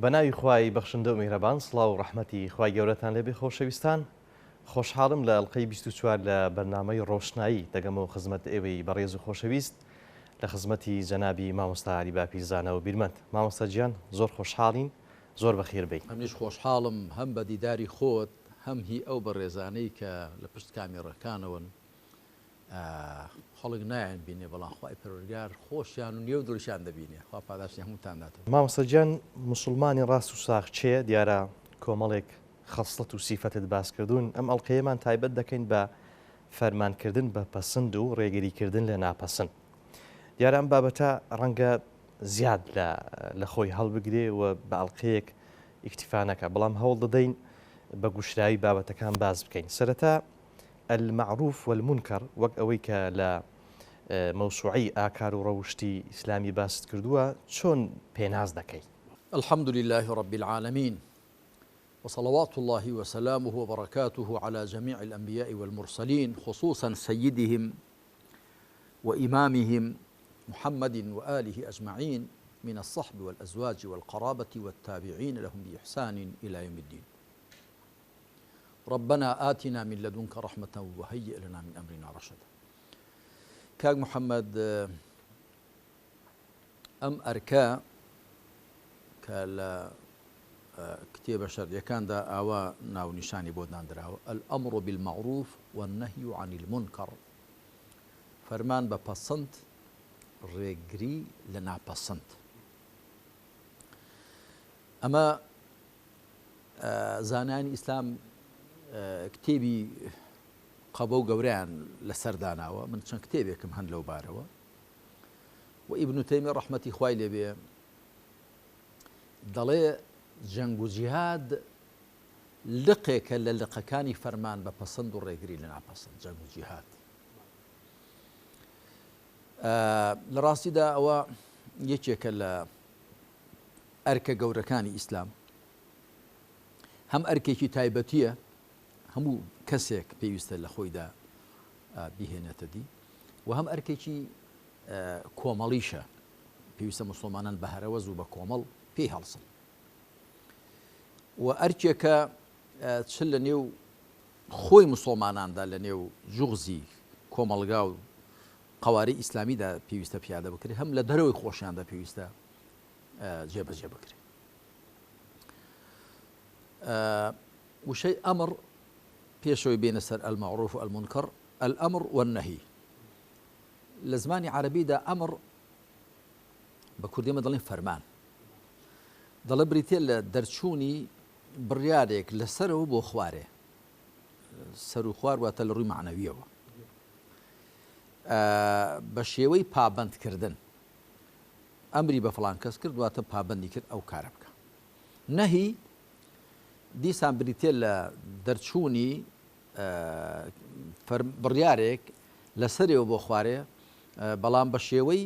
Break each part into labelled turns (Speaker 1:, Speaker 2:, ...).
Speaker 1: بە ناوی خوای بەخشندە و میهرەبان سڵاو و ڕەحمەتی خوای گەورەتان لێبێ خۆشەویستان خۆشحاڵم لە ئەڵقەی 24 لە بەرنامەی ڕۆشنایی دەگەمەوە خزمەت ئێوەی بەڕێز و خۆشەویست لە خزمەتی جەنابی مامۆستا عەلی باپیر زانا و بیرمەند مامۆستا گیان زۆر خۆشحاڵین زۆر بەخێر بێی.
Speaker 2: ئەمنیش خۆشحاڵم هەم بە دیداری خۆت هەم هی ئەو بەڕێزانەی کە لە پشت کامێڕەکانەوەن خەڵک نایان بینێ بەڵام خوای پەروەردگار خۆشیان و نێو دڵیشیان دەبینێ خوا پاداشتی هەمووتان داتەوە.
Speaker 1: مامۆستا گیان موسڵمانی ڕاست و ساغ کێیە؟ دیارە کۆمەڵێک خەسڵەت و سیفەتت باس کردوون، ئەم ئەڵقەیەمان تایبەت دەکەین بە فەرمان کردن بە پەسند و ڕێگری کردن لە ناپەسند. دیارە ئەم بابەتە ڕەنگە زیاد لە لە خۆی هەڵبگرێ و بە ئەڵقەیەک ئیکتیفا نەکا، بەڵام هەوڵ دەدەین بە گوشراوی بابەتەکان باس بکەین. سەرەتا المعروف والمنکر وەک ئەوەی کە لە مەوسوعەی ئاکار و ڕەوشتی ئیسلامی باست کردووە چۆن پێناس دەکەی؟
Speaker 2: الحمد للە رب العالمین وصلوات اللە وسلامه وبرکاته علی جمیع الانبیاء والمرسلین خصوصا سیدهم وامامهم محمد وآله اجمعین من الصحب والازواج والقرابة والتابعین لهم بإحسان الی یوم الدین. ربنا آتنا من لدنک رحمە وهیئ لنا من امرنا رشدا کاک محمد ئەم ئەرکە کە لە کتێبە شەرعیەکاندا ئاوا ناونیشانی بۆ داندراوە الامر بالمعروف والنهی عن المنکر فەرمان بە پەسەند ڕێگری لە ناپەسەند ئەمە زانایانی ئیسلام کتێبی قەبە و گەورەیان لەسەر داناوە، من چەند کتێبێکم هەن لەو بارەوە و ئیبن تەیمیە ڕەحمەتی خوای لێبێ دەڵێ جەنگ و جیهاد لقێکە لە لقەکانی فەرمان بە پەسەند و ڕێگری لە ناپەسەند جەنگ و جیهاد لە ڕاستیدا ئەوە یەکێکە لە ئەرکە گەورەکانی ئیسلام هەم ئەرکێکی تایبەتییە هەموو کەسێک پێویستە لە خۆیدا بیهێنێتە دی و هەم ئەرکێکی کۆمەڵیشە پێویستە مسلمانان بە هەرەوەز و بە کۆمەڵ پێی هەڵسن و ئەرکێکە چ لە نێو خۆی مسلماناندا لە نێو جوغزی کۆمەڵگا و قواری ئیسلامیدا پێویستە پیادە بکرێت هەم لە دەرەوەی خۆشیاندا پێویستە جێبەجێ بکرێت. وشەی ئەمر پێشەوەی بێنە سەر المعروف و المنکر الامر والنهی لە زمانی عەربیدا ئەمر بە کوردی مە دەڵێن فەرمان دەڵێ بریتە لە دەرچوونی بڕیارێک لەسەرەوە بۆ خوارێ سەر و خوار واتە لە ڕووی معنەویەوە بە شێوەی پابندکردن ئەمری بە فڵان کەس کرد واتە پابەندی کرد ئەو کارە بکا. نەهی دیسان بریتیە لە دەرچوونی بڕیارێک لە سەرێوە بۆ خوارێ بەڵام بە شێوەی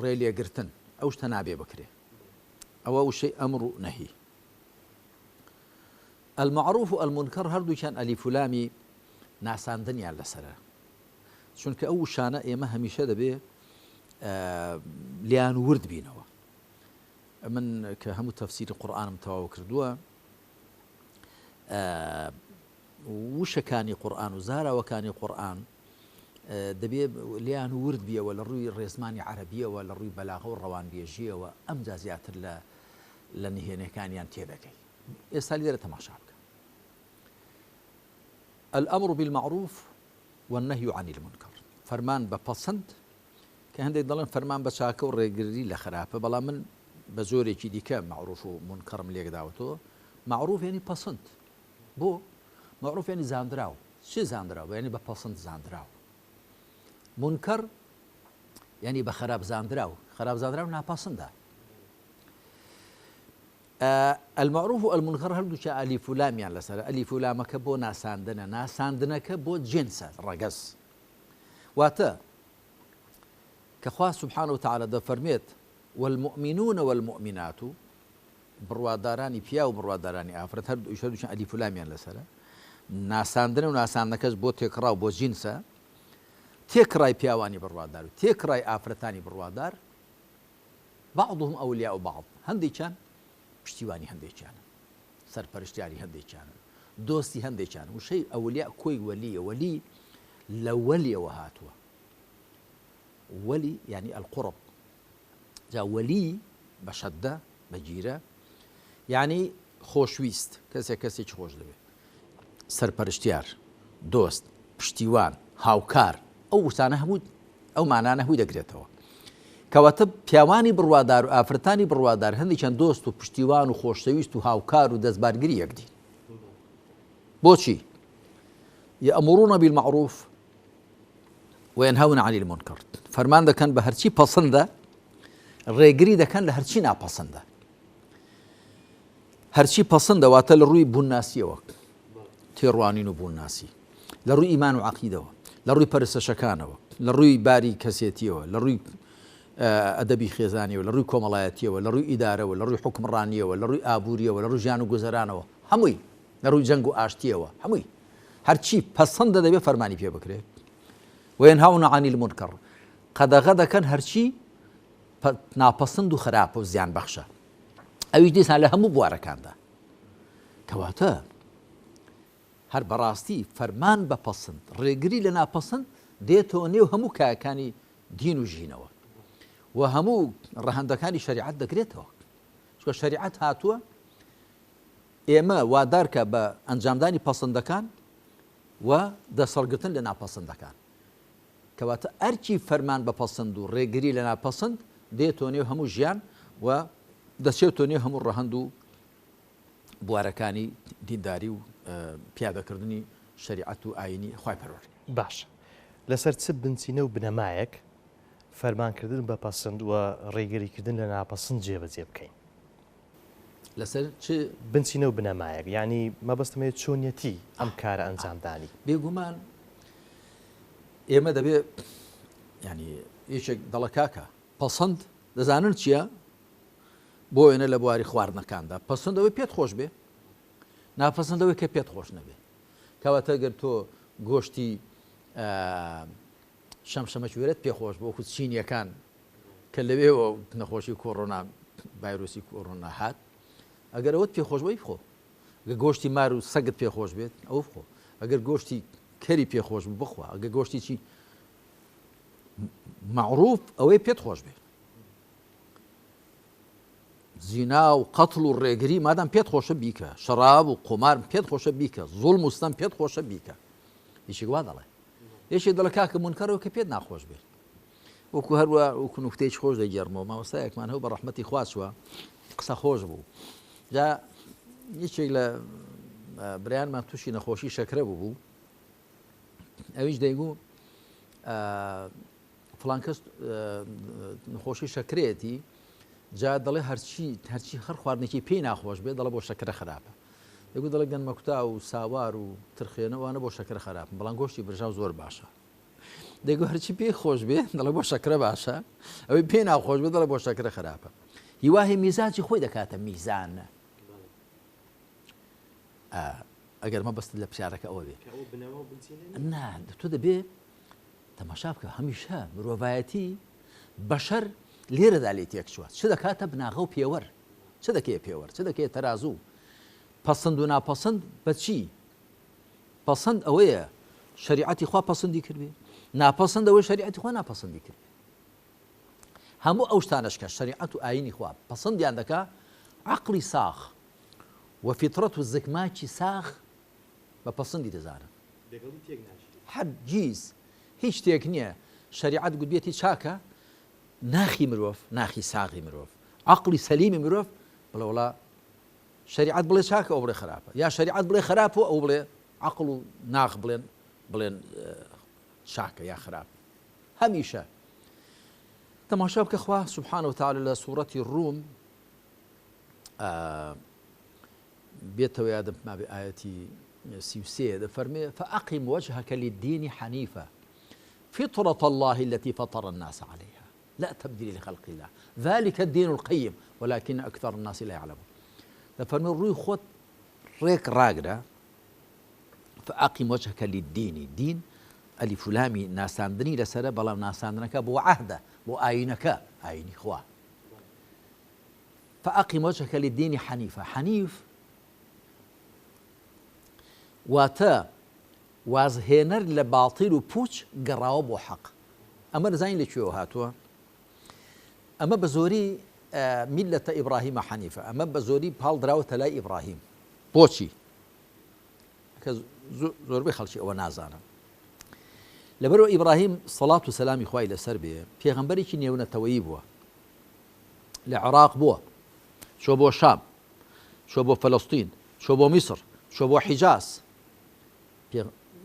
Speaker 2: ڕێلێگرتن ئەو شتە نابێ بکرێ. ئەوە وشەی ئەمر و نەهی. المعروف و المنکر هەردووکیان ئەلیف و لامی ناساندنیان لەسەرە. چونکە ئەو وشانە ئێمە هەمیشە دەبێ لێیان ورد بینەوە. من کە هەموو تەفسیری قورئانم تەواو کردووە وشەکانی قورئان و زاراوەکانی قورئان دەبێ لێیان ورد بیەوە لە ڕووی ڕێزمانی عەرەبیەوە لە ڕووی بەلاغە و ڕەوانبێژیەوە ئەمجا زیاتر لە لە نهێنەکانیان تێدەگەی ئێستا لێرە تەماشا بکە الامر بالمعروف والنهی عن المنکر، فەرمان بە پەسند، کە هەندێک دەڵێن فەرمان بە چاکە و ڕێگری لە خراپە، بەڵام من بە جۆرێکی دیکە مەعروف و مونکەڕم لێکداوەتەوە، مەعروف یانی پەسند، بۆ؟ مەعروف یانی زاندراو، چ زاندراو؟ یانی بە پەسند زاندراو. مونکەر یانی بە خراپ زاندراو، خراپ زاندراو ناپەسندە. المعروف و المنکر هەردووکیان ئەلیف و لامیان لەسەرە، ئەلیف و لامەکە بۆ ناساندنە، ناساندنەکە بۆ جنسە، ڕەگەز. واتە کە خوا سبحانە وتعالی دەفەرموێت والمؤمنون والمؤمنات بڕوادارانی پیاو و بڕوادارانی ئافرەت هەردووکیان ئەلیف و لامیان لەسەرە، ناساندنە و ناساندنەکەش بۆ تێکڕا و بۆ جنسە، تێکڕای پیاوانی بڕوادار و تێکڕای ئافرەتانی بڕوادار بعضهم اولیاء بعض هەندێکیان. پشتیوانی هەندێکیانن، سەرپەرشتیاری هەندێکیانن، دۆستی هەندێکیانن. وشەی ئەولیاء کۆی وەلییە، وەلی لە وەلیەوە هاتووە، وەلی یانی القرب، جا وەلی بە شەددە، بە گیرە، یانی خۆشویست، کەسێک کەسێکی خۆش دەوێت، سەرپەرشتیار، دۆست، پشتیوان، هاوکار، ئەو وشانە هەموو ئەو مانانە هەمووی دەگرێتەوە. کەواتە پیاوانی بڕوادار و ئافرەتانی بڕوادار هەندێکیان دۆست و پشتیوان و خۆشەویست و هاوکار و دەستبارگری یەکدین. بۆچی؟ یەئمرون بالمعروف وینهون عن المنکر فەرمان دەکەن بە هەرچی پەسەندە ڕێگری دەکەن لە هەرچی ناپەسەندە. هەرچی پەسندە واتە لە ڕووی بوونناسییەوە، تێڕوانین و بوونناسی، لە ڕووی ئیمان و عەقیدەوە، لە ڕووی پەرستەشەکانەوە، لە ڕووی باری کەسێتییەوە، لە ڕووی ئەدەبی خێزانیەوە، لە ڕووی کۆمەڵایەتییەوە، لە ڕووی ئیدارەوە، لە ڕووی حوکمڕانییەوە، لە ڕووی ئابوورییەوە، لە ڕووی ژیان و گوزەرانەوە، هەمووی، لە ڕووی جەنگ و ئاشتییەوە، هەمووی. هەرچی پەسندە دەبێ فەرمانی پێ بکرێ. وینهون عن المنکر، قەدەغە دەکەن هەرچی ناپەسند و خراپە و زیانبەخشە. ئەویش دیسان لە هەموو بوارەکاندا. کەواتە هەر بەڕاستی فەرمان بە پەسند، ڕێگری لە ناپەسند دێتەوە نێو هەموو کایەکانی دین و ژینەوە و هەموو ڕەهەندەکانی شەریعەت دەگرێتەوە. چونکە شەریعەت هاتووە ئێمە وادارکە بە ئەنجامدانی پەسندەکان و دەستهەڵگرتن لە ناپەسندەکان. کەواتە ئەرکی فەرمان بە پەسند و ڕێگری لە ناپەسند دێتەوە نێو هەموو ژیان و دەچێتەوە نێو هەموو ڕەهەند و بوارەکانی دینداری و پیادەکردنی شەریعەت و ئایینی خوای پەروەردگار.
Speaker 1: باشە لەسەر چ بنچینە و بنەمایەک فەرمانکردن بە پەسند و ڕێگریکردن لە ناپەسند جێبەجێ بکەین؟
Speaker 2: لەسەر چ
Speaker 1: بنچینە و بنەمایەک؟ یانی مەبەستم هەیە چۆنیەتی ئەم کارە ئەنجامدانی؟
Speaker 2: بێگومان ئێمە دەبێ ینی یەکێک دەڵە کاکە پەسەند دەزانن چییە؟ بۆ وێنە لە بواری خواردنەکاندا پەسەند ئەوەی پێت خۆش بێ ناپەسەند ئەوەی کە پێت خۆش نەبێ کەواتە گەر تۆ گۆشتی شەمشەمەکوێرەت پێ خۆش بۆ وەکو چینیەکان کە لەوێوە نەخۆشی کۆرۆنا ڤایرۆسی کۆرۆنا هات ئەگەر ئەوەت پێ خۆش بۆی بخۆ گە گۆشتی مار و سەگت پێ خۆش بێت ئەو بخۆ ئەگەر گۆشتی کەری پێ خۆش بوو بخوا ئەگە گۆشتی چی مەعروف ئەوەی پێت خۆش بێت زینا و قەتڵ و ڕێگری مادام پێت خۆشە بیکە شەراب و قومار پێت خۆشە بیکە زوڵم و ستەم پێت خۆشە بیکە یەکێک وا دەڵێ یەکێک دەڵێ کاکە مونکەرەوە کە پێت ناخۆش بێت وەکو هەروە وەکو نوکتەیەکی خۆش دەگێڕمەوە مامۆستایەکمان هەبوو بە ڕەحمەتی خوا چووە قسە خۆش بوو جا یەکێک لە برایانمان تووشی نەخۆشی شەکرە بوو بوو ئەویش دەیگوو فڵان کەس نەخۆشی شەکرەیەتی جا دەڵێ هەرچی هەرچی هەر خواردنێکی پێی ناخۆش بێت دەڵێ بۆ شەکرە خراپە دەگو دەڵێ گەنمەکوتا و ساوار و ترخێنەوانە بۆ شەکرە خراپن بەڵام گۆشتی برژاو زۆر باشە دەگو هەرچی پێی خۆش بێ دەڵێ بۆ شەکرە باشە ئەوەی پێی ناخۆش بێ دەڵێ بۆ شەکرە خراپە هیواهی میزاجی خۆی دەکاتە میزان ئەگەر مەبەست لە پرسیارەکە ئەوە بێ نا تۆ دەبێ تەماشا بکە هەمیشە مرۆڤایەتی بەشەر لێرەدا لێ تێکچووە چ دەکاتە بناغە و پێوەر چ دەکەیە پێوەر چ دەکەیە تەرازوو پەسند و ناپەسند بەچی پەسەند ئەوەیە شەریعەتی خوا پەسەندی کردبێ، ناپەسەند ئەوەیە شەریعەتی خوا ناپەسەندی کردبێ. هەموو ئەو شتانەش کە شەریعەت و ئایینی خوا پەسەندیان دەکا، عەقڵی ساغ و فیتڕەت و زکماکی ساغ بە پەسەندی دەزانن.
Speaker 1: لەگەڵی تێک ناچیت.
Speaker 2: هەرگیز هیچ شتێک نییە شەریعەت گوتبێتی چاکە، ناخی مرۆڤ، ناخی ساغی مرۆڤ، عەقڵی سەلیمی مرۆڤ بڵێ وەڵا شەریعەت بڵێ چاکە ئەو بڵێ خراپە یا شەریعەت بڵێ خراپە و ئەو بڵێ عەقڵ و ناخ بڵێن بڵێن چاکە یا خراپ هەمیشە تەماشا بکە خوا سبحانە وتعالی لە سوڕەتی ڕوم بێتەوە یادم مابێ ئاەتی 33 دەفەرمێ فأقم وجهك للدين حنيفا فطرة الله التي فطر الناس عليها لا تبدیل لخلق اللە ذلک الدین القیم ولکن اکثر الناس لا یعلمون دەفەرموێ ڕووی خۆت ڕێک ڕاگرە فاقم وجهک للدین دین ئەلیف و لامی ناساندنی لەسەرە بەڵام ناساندنەکە بۆ عەهدە بۆ ئایینەکە ئایینی خوا. فأقم وجهك للدين حنیفا، حنیف واتە وازهێنەر لە باتیل و پوچ گەڕاوە بۆ حەق. ئەمە دەزانین لە کوێوە هاتووە؟ ئەمە بە زۆری میللەتە ئیبراهیمە حەنیفە، ئەمە بە زۆری پاڵ دراوەتە لای ئیبراهیم. بۆچی؟ کە زۆربەی خەڵکی ئەوە نازانن. لەبەرئەوە ئیبراهیم سەڵات و سەلامی خوای لەسەر بێ پێغەمبەرێکی نێونەتەوەیی بووە. لە عێراق بووە، چووە بۆ شام، چووە بۆ فەلەستین، چووە بۆ میسر، چووە بۆ حیجاز.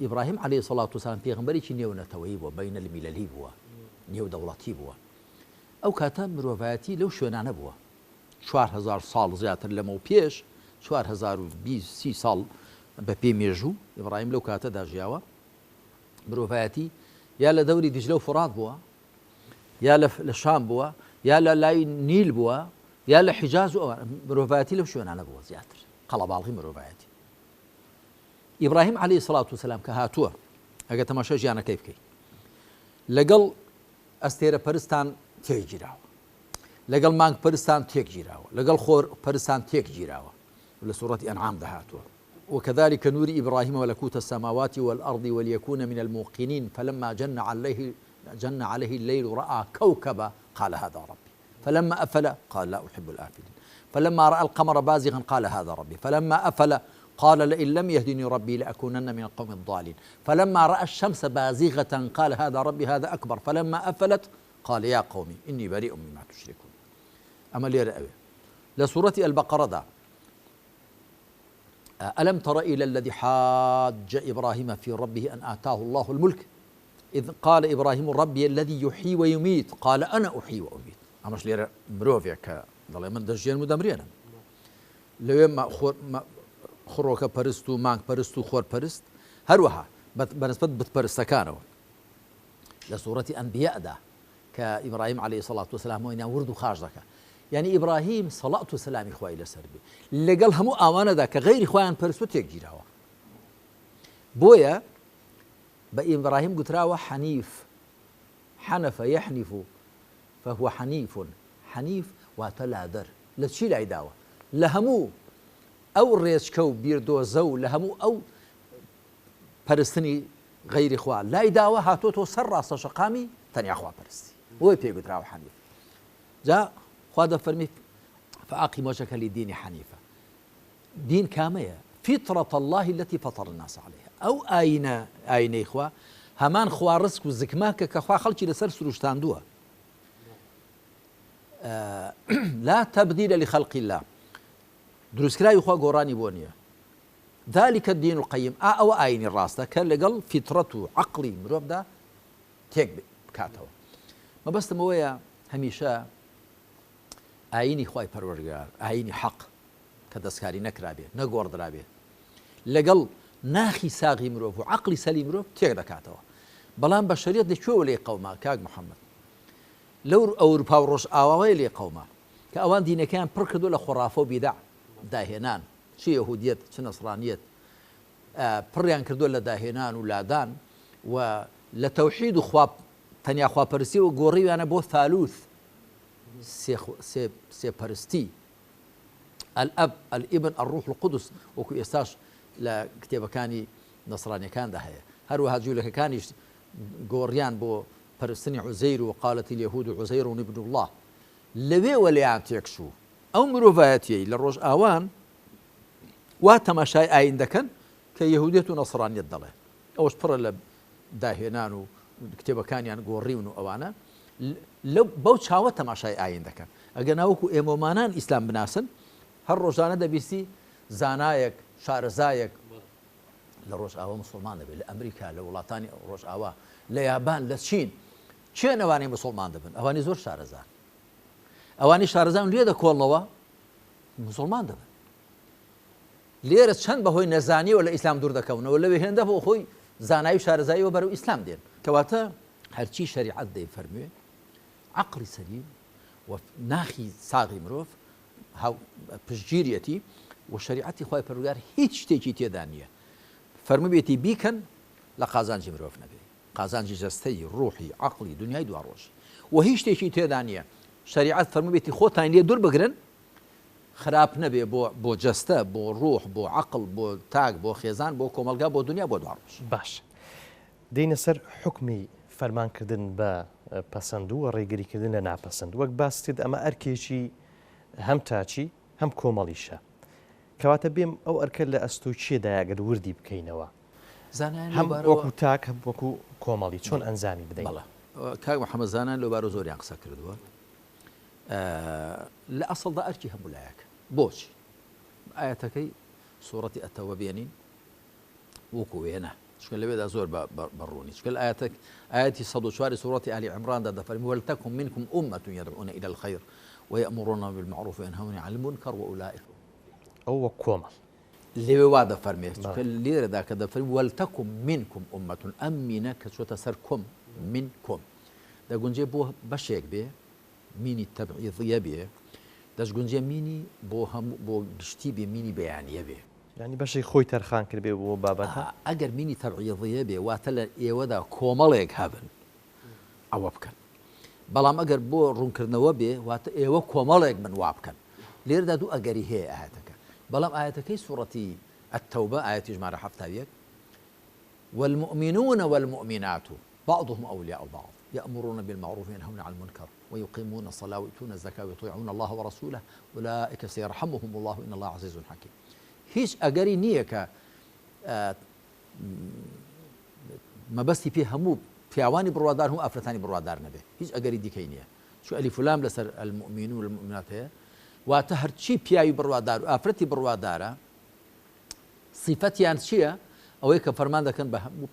Speaker 2: ئیبراهیم عەلەیهی سەڵات وسلام پێغەمبەرێکی نێونەتەوەیی بووە، بەینە المیلەلی بووە، نێودەوڵەتی بووە. ئەو کاتە مرۆڤایەتی لەو شوێنانە بووە. 4000 ساڵ زیاتر لەمەو پێش، 4020 ساڵ بە پێی مێژوو، ئیبراهیم لەو کاتەدا ژیاوە. مرۆڤایەتی یا لە دەوری دیجلە و فوڕات بووە، یا لە شام بووە، یا لە لای نیل بووە، یا لە حیجاز و ئەوان. مرۆڤایەتی لەو شوێنانە بووە زیاتر، قەڵەباڵغی مرۆڤایەتی. ئیبراهیم عەلەیهی سڵات وسەلام کە هاتووە، ئەگەر تەماشای ژیانەکەی بکەی، لەگەڵ ئەستێرە پەرستان تێک گیراوە، لەگەڵ مانگ پەرستان تێک گیراوە، لەگەڵ خۆر پەرستان تێک گیراوە، لە سوڕەتی ئەنعام دەهاتووە. وكذلك نري إبراهيم ملكوت السماوات والأرض وليكون من الموقنين فلما جن عليه جن عليه الليل رأى كوكبا قال هذا ربي فلما أفل قال لا أحب الآفلين فلما رأى القمر بازغا قال هذا ربي فلما أفل قال لئن لم يهدني ربي لأكونن من القوم الضالين فلما رأى الشمس بازغة قال هذا ربي هذا أكبر فلما أفلت قال يا قوم إني بريء مما تشركون أما ليرة لسورة البقرة دا ألم تر إلى الذي حاج إبراهيم في ربه أن آتاه الله الملك إذ قال إبراهيم ربي الذي يحيي ويميت قال أنا أحيي وأميت. ئەمەش لێرە مرۆڤێک کە دەڵێ من دەژیێنم و دەمرێنم. لەوێ خڕۆکە پەرست و مانگ پەرست و خۆر پەرست، هەروەها بەنسبەت بتپەرستەکانەوە لە سوڕەتی ئەنبیادا کە ئیبراهیم عەلەیهی سەڵات وسلام هۆینا ورد و خاش دەکا. یعنی ئیبراهیم سەڵات و سەلامی خوای لەسەر بێ لەگەڵ هەموو ئاوانەدا کە غەیری خۆیان پەرست و تێکگیراوە. بۆیە بە ئیبراهیم گوتراوە حەنیف، حنف یحنف فهو حنیف، حنیف واتە لادەر. لە چی لای داوە؟ لە هەموو ئەو ڕێچکە و بیردۆزە و لە هەموو ئەو پەرستنی غەیری خوا لای داوە، هاتۆتەوە سەر ڕاستە شەقامی تەنیا خوا پەرستی، بۆیە پێی گوتراوە حەنیف. جا خوا دەفەرمی فأقم وجهك للدين حنیفا. دین کامەیە؟ فطرة الله التي فطر الناس عليها. ئەو ئاینە، ئاینەی خوا، هەمان خوا ڕسک و زکماکە کە خوا خەڵکی لەسەر سروشتاندووە. لا تبدیل لخلق الله، دروستکراوی خوا گۆڕانی بۆ نییە. ذلك الدين القيم، ئا ئەوە ئاینی ڕاستە کە لەگەڵ فیترەت و عەقڵی مرۆڤدا تێک بکاتەوە. مەبەستم ئەوەیە هەمیشە ئاینی خوای پەروەردگار، ئاینی حەق کە دەستکاری نەکرابێ، نەگۆڕدرابێ، لەگەڵ ناخی ساغی مرۆڤ و عەقڵی سەلی مرۆڤ تێک دەکاتەوە. بەڵام بەشەریەت لە کوێوە لێی قەوما کاک محەممەد؟ لەو ئەوروپا و ڕۆژئاواوەیە لێی قەوما کە ئەوان دینەکەیان پڕ کردووە لە خۆڕافە و بیدەع، داهێنان، چ یەهودیەت چ نەسڕانیەت، پڕیان کردووە لە داهێنان و لادان و لە تەوحید و خوا تەنیا خواپەرستیەوە گۆڕیویانە بۆ ثالوث، سێ پەرستی، الاب الابن الروح القدس، وەکو ئێستاش لە کتێبەکانی نەسڕانیەکاندا هەیە. هەروەها جوولەکەکانیش گۆڕیان بۆ پەرستنی عوزەیر و قالت اليهود عزیر ابن الله. لەوێوە لێیان تێکچوو. ئەو مرۆڤایەتیەی لە ڕۆژئاوان وا تەماشای ئایین دەکەن کە یەهودیەت و نەسڕانیەت دەڵێ، ئەوەش پڕە لە داهێنان و کتێبەکانیان گۆڕیون و ئەوانە لەو بەو چاوە تەماشای ئایین دەکەن. ئەگەر نا وەکو ئێمەمانان ئیسلام بناسن، هەر ڕۆژانە دەبیستی زانایەک، شارەزایەک لە ڕۆژئاوا مسوڵمان دەبێت، لە ئەمریکا، لە وڵاتانی ڕۆژئاوا، لە یابان، لە چین. کێن ئەوانەی مسوڵمان دەبن؟ ئەوانەی زۆر شارەزان. ئەوانەی شارەزان لێ دەکۆڵنەوە مسوڵمان دەبن. لێرە چەند بەهۆی نەزانیەوە لە ئیسلام دوور دەکەونەوە، لەوێ هێندە بۆ خۆی زانایی و شارەزاییەوە بەرەو ئیسلام دێن. کەواتە هەرچی شەریعەت دەیفەرموێ عەقڵی سەلیم و ناخی ساغی مرۆڤ هاو پشتگیریەتی و شەریعەتی خوای پەروەردگار هیچ شتێکی تێدا نییە فەرموویەتی بیکەن لە قازانجی مرۆڤ نەبێ، قازانجی جەستەی، ڕوحی، عەقڵی، دنیای دواڕۆژی و هیچ شتێکی تێدا نییە شەریعەت فەرموویەتی خۆتان لێ دوور بگرن. خراپ نەبێ بۆ بۆ جەستە، بۆ ڕوح، بۆ عەقڵ، بۆ تاک، بۆ خێزان، بۆ کۆمەڵگا، بۆ دونیا، بۆ دواڕۆژ.
Speaker 1: باشە دێینە سەر حوکمی فەرمان کردن بە پەسەند و ڕێگری کردن لە ناپەسەند. وەک باست کرد ئەمە ئەرکێکی هەم تاکی هەم کۆمەڵیشە. کەواتە بێم ئەو ئەرکە لە ئەستۆی کێدایە گەر وردی بکەینەوە؟
Speaker 2: زانایان
Speaker 1: هەم
Speaker 2: لەو بارەوە
Speaker 1: وەکو تاک هەم وەکو کۆمەڵی چۆن ئەنجامی بدەین؟
Speaker 2: بەڵێ کاک محەمەد زانایان لەو بارەوە زۆریان قسە کردووە. لە ئەسڵدا ئەرکی هەموو لایەکە. بۆچی؟ ئایەتەکەی سوڕەتی ئەتەوبە بێنین وەکو وێنە، چونکە لەوێدا زۆر بە ڕوونی، چونکە لە ئایەتەک ئایەتی 104 سوڕەتی ئالی عیمراندا دەفەرمی ولتکن منکم أمة يدعون إلى الخير ويأمرون بالمعروف وينهون عن المنكر وأولئك
Speaker 1: ئەو وەک کۆمەڵ
Speaker 2: لەوێ وا دەفەرمێ، چونکە لێرەدا کە دەفەرمی ولتکن منکم أمة ئەم مینە کە چۆتە سەر کوم منکم دەگونجێ بۆ بەشێک بێ مینی تەبعیضیە بێ، دەشگونجێ مینی بۆ هەموو بۆ گشتی بێ مینی بەیانیە بێ.
Speaker 1: یانی بەشێک خۆی تەرخان کردبێ بۆ بابەتە؟
Speaker 2: ئەگەر مینی تەبعیضیە بێ واتە لە ئێوەدا کۆمەڵێک هەبن ئەوە بکەن. بەڵام ئەگەر بۆ ڕوونکردنەوە بێ واتە ئێوە کۆمەڵێک بن وا بکەن. لێرەدا دوو ئەگەری هەیە ئایەتەکە. بەڵام ئایەتەکەی سوڕەتی التوبە ئایەتی ژمارە 71 والمؤمنون والمؤمنات بعضهم أولياء بعض يأمرون بالمعروف وينهون عن المنكر ويقيمون الصلاة ويؤتون الزكاة ويطيعون الله ورسوله أولئك سيرحمهم الله إن الله عزيز حكيم. هیچ ئەگەری نییە کە مەبەستی پێ هەموو پیاوانی بڕوادار هەموو ئافرەتانی بڕوادار نەبێ، هیچ ئەگەری دیکەی نییە، چون ئەلیف و لام لەسەر المؤمنون والمؤمنات هەیە، واتە هەرچی پیاوی بڕوادار و ئافرەتی بڕوادارە سیفەتیان چییە؟ ئەوەی کە فەرمان دەکەن بە هەموو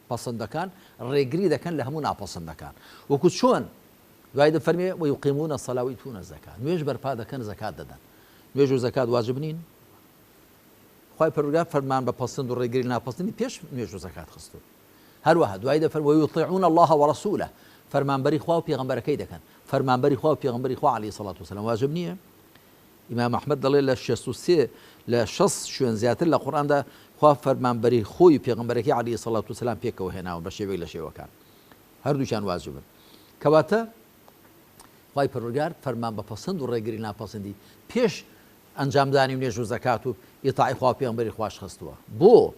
Speaker 2: پەسەندەکان، ڕێگری دەکەن لە هەموو ناپەسەندەکان. وەکو چۆن دوای دەفەرمێ ویقیمون الصلاة ویؤتون الزکاة، نوێژ بەرپا دەکەن، زەکات دەدەن. نوێژ و زەکات واجب نین؟ خوای پەروەردگار فەرمان بە پەسند و ڕێگری لە ناپەسندی پێش نوێژ و زەکات خستوون. هەروەها دوای دەفەرمێ ویطیعون الله ورسوله، فەرمانبەری خوا و پێغەمبەرەکەی دەکەن. فەرمانبەری خوا و پێغەمبەری خوا علیه الصلاة والسلام واجب نییە؟ ئیمام ئەحمەد دەڵێ لە 63 لە 60 شوێن زیاتر لە قورئاندا خوا فەرمانبەری خۆی و پێغەمبەرەکەی علیه الصلاة والسلام پێکەوە هێناون بە شێوەیەک لە شێوەکان هەردووکیان واجبن. کەواتە خوای پەروەردگار فەرمان بە پەسند و ڕێگری ناپەسندی پێش ئەنجامدانی نوێژ و زەکات و ئیتاعی خوا و پێغەمبەری خواش خستووە. بۆ؟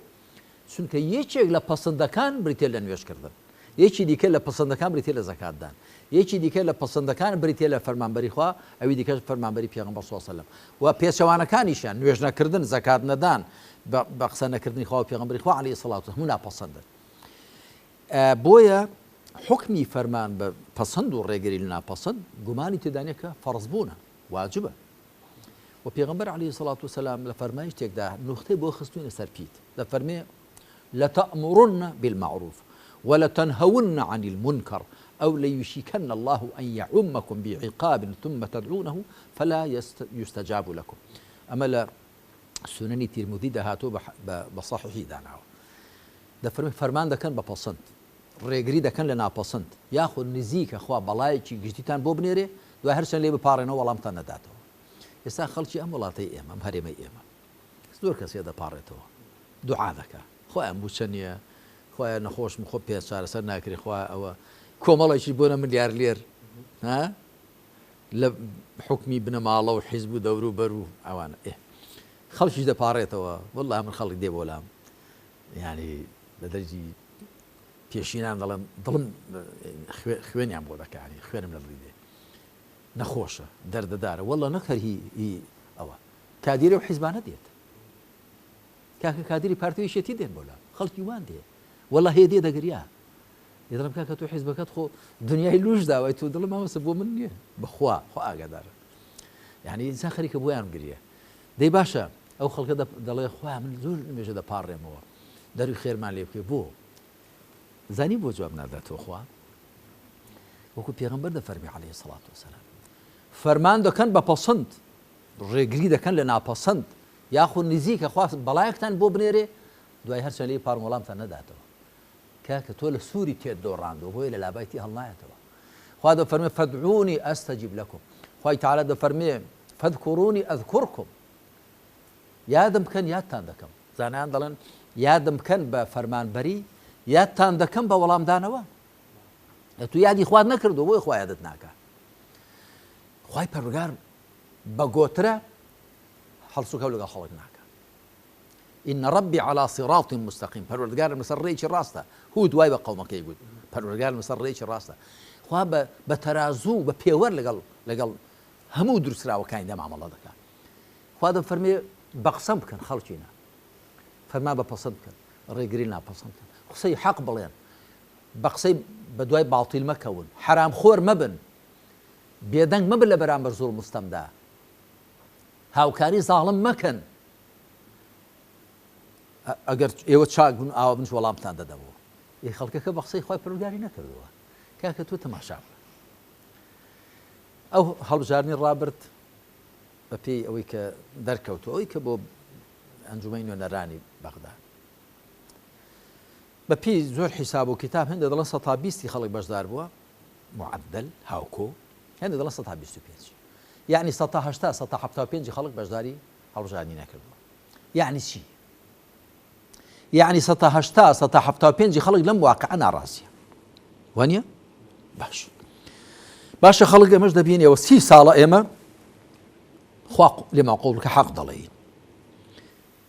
Speaker 2: چونکە یەکێک لە پەسندەکان بریتیە لە نوێژکردن، یەکی دیکە لە پەسندەکان بریتیە لە زەکاتدان، یەکی دیکە لە پەسندەکان بریتیە لە فەرمانبەری خوا، ئەوی دیکەش فەرمانبەری پێغەمبەر صلی اللە علیه و سلم و پێچەوانەکانیشیان نوێژ نەکردن، زەکات نەدان، بە قسە نەکردنی خوا و پێغەمبەری خوا علیه الصلوة والسلام هەموو ناپەسەندن. بۆیە حوکمی فەرمان بە پەسەند و ڕێگری لە ناپەسەند گومانی تێدا نیە کە فەرز بوونە، واجبە. و پێغەمبەر علیه الصلاة والسلام لە فەرمایشتێکدا نوختەی بۆ خستوینە سەر پیت، دەفەرمێ لتأمرن بالمعروف ولتنهون عن المنكر أو ليوشكن الله أن يعمكم بعقاب ثم تدعونه فلا يستجاب لكم. ئەمە لە سوننی تیرمذیدا هاتووە بە صحیحی داناوە. دەفەرمێ فەرمان دەکەن بە پەسند، ڕێگری دەکەن لە ناپەسند، یاخود نزیکە خوا بەڵایەکی گشتیتان بۆ بنێرێ، دوای هەرچەند لێی بپاڕێنەوە وەڵامتان نەداتەوە. ئێستا خەڵکی ئەم وڵاتەی ئێمە، ئەم هەرێمەی ئێمە، زۆر کەس هەیە دەپاڕێتەوە، دوعا دەکا، خوایە مووچە نییە، خوایە نەخۆشم، خۆ پێ چارەسەر ناکرێ، خوایە ئەوە، کۆمەڵێکی بۆنە ملیار لێر، ها؟ لە حوکمی بنەماڵە و حیزب و دەوروبەر و ئەوانە. ئێ خەڵکیش دەپاڕێتەوە، وەڵڵا من خەڵک دێ بۆ لام، یانی لە دەرگی پێشینان دەڵێم دڵم خوێنیان بۆ دەکانی خوێنم لە دڵی دێ نەخۆشە دەردەدارە وەڵە نەک هەر هی ئەوە کادیرە و حیزبانە دێت کاکە کادیری پارتی و یەکێتی دێن بۆ لا خەڵکی وان دێ وەڵە هەیە دێ دەگریا دەڵێم کاکە تۆ حیزبەکەت خۆ دنیای لوش داوای تۆ دڵم مامۆستا بۆ من نییە بەخوا خۆ ئاگادارە یعنی ئینسان خەریکە بۆیان گریە دەی باشە ئەو خەڵکە دەڵێ خوایە من زۆر نوێژە دەپاڕێمەوە دەروی خێرمان لێ بکەی بۆ زانی بۆ جواب ناداتەوە خوا وەکو پێغەمبەر دەفەرمی عەلەیهی سەڵات وسەلام فەرمان دەکەن بە پەسند ڕێگری دەکەن لە ناپەسند یاخود نزیکە خوا بەڵایەکتان بۆ بنێرێ دوای هەرچەند لێی پاڕن وەڵامتان نەداتەوە کاکە تۆ لە سوری تێت دۆڕاندوە بۆیە لە لابای تی هەڵنایەتەوە خوا دەفەرمێ فادعونی استجب لکم خوای تعالی دەفەرمێ فاذکرونی اذکرکم یادم بکەن یادتان دەکەم زانایان دەڵێن یادم بکەن بە فەرمانبەری یادتان دەکەم بە وەڵامدانەوە تو یادی خوات نەکردو بۆی خوا یادت ناکا خوای پەروەردگار. بە گۆترە هەڵسوکەوت لەگەڵ خەڵک ناکا. ان ربی علی صراط مستقیم، پەروەردگارم لەسەر ڕێیەکی ڕاستە. هود وای بە قەومەکەی گوت، پەروەردگارم لەسەر ڕێیەکی ڕاستە. خوا بە بە تەرازوو بە پێوەر لەگەڵ لەگەڵ هەموو دروستکراوەکانیدا مامەڵە دەکا. خوا دەفەرمێ بە قسەم بکەن خەڵکینە. فەرمان بە پەسەند بکەن، ڕێگری لە ناپەسەند بکەن. قسەی حەق بڵێن، بە قسەی بە دوای باتیل مەکەون، حەرامخۆر مەبن، بێدەنگ مەبن لە بەرامبەر زوڵم و ستەمدا. هاوکاری زاڵم مەکەن. ئەگەر ئێوە چاک بن ئاوا بنش وەڵامتان دەدەمەوە. ئێ خەڵکەکە بە قسەی خوای پەروەردگاری نەکردووە. کاکە تۆ تەماشا بکە. ئەو هەڵبژاردنی ڕابرد بە پێی ئەوەی کە دەرکەوتووە ئەوەی کە بۆ ئەنجومەنی نوێنەرانی بەغدا بە پێی زۆر حیساب و کتاب هەندێک دەڵێن سەتا بیستی خەڵک بەشدار بووە معدل هاوکۆ هەندێک دەڵێن سەتا 25 یعنی سەتا هەشتا سەتا حەفتا و پێنجی خەڵک بەشداری هەڵبژاردنی نەکردووە یعنی چی یعنی سەتا هەشتا سەتا حەفتا و پێنجی خەڵک لەم واقعە ناڕازیە وانە باش باشە خەڵک ئێمەش دەبینەوە سی ساڵە ئێمە خوا لێمان قوڵ کە حەق دەڵێین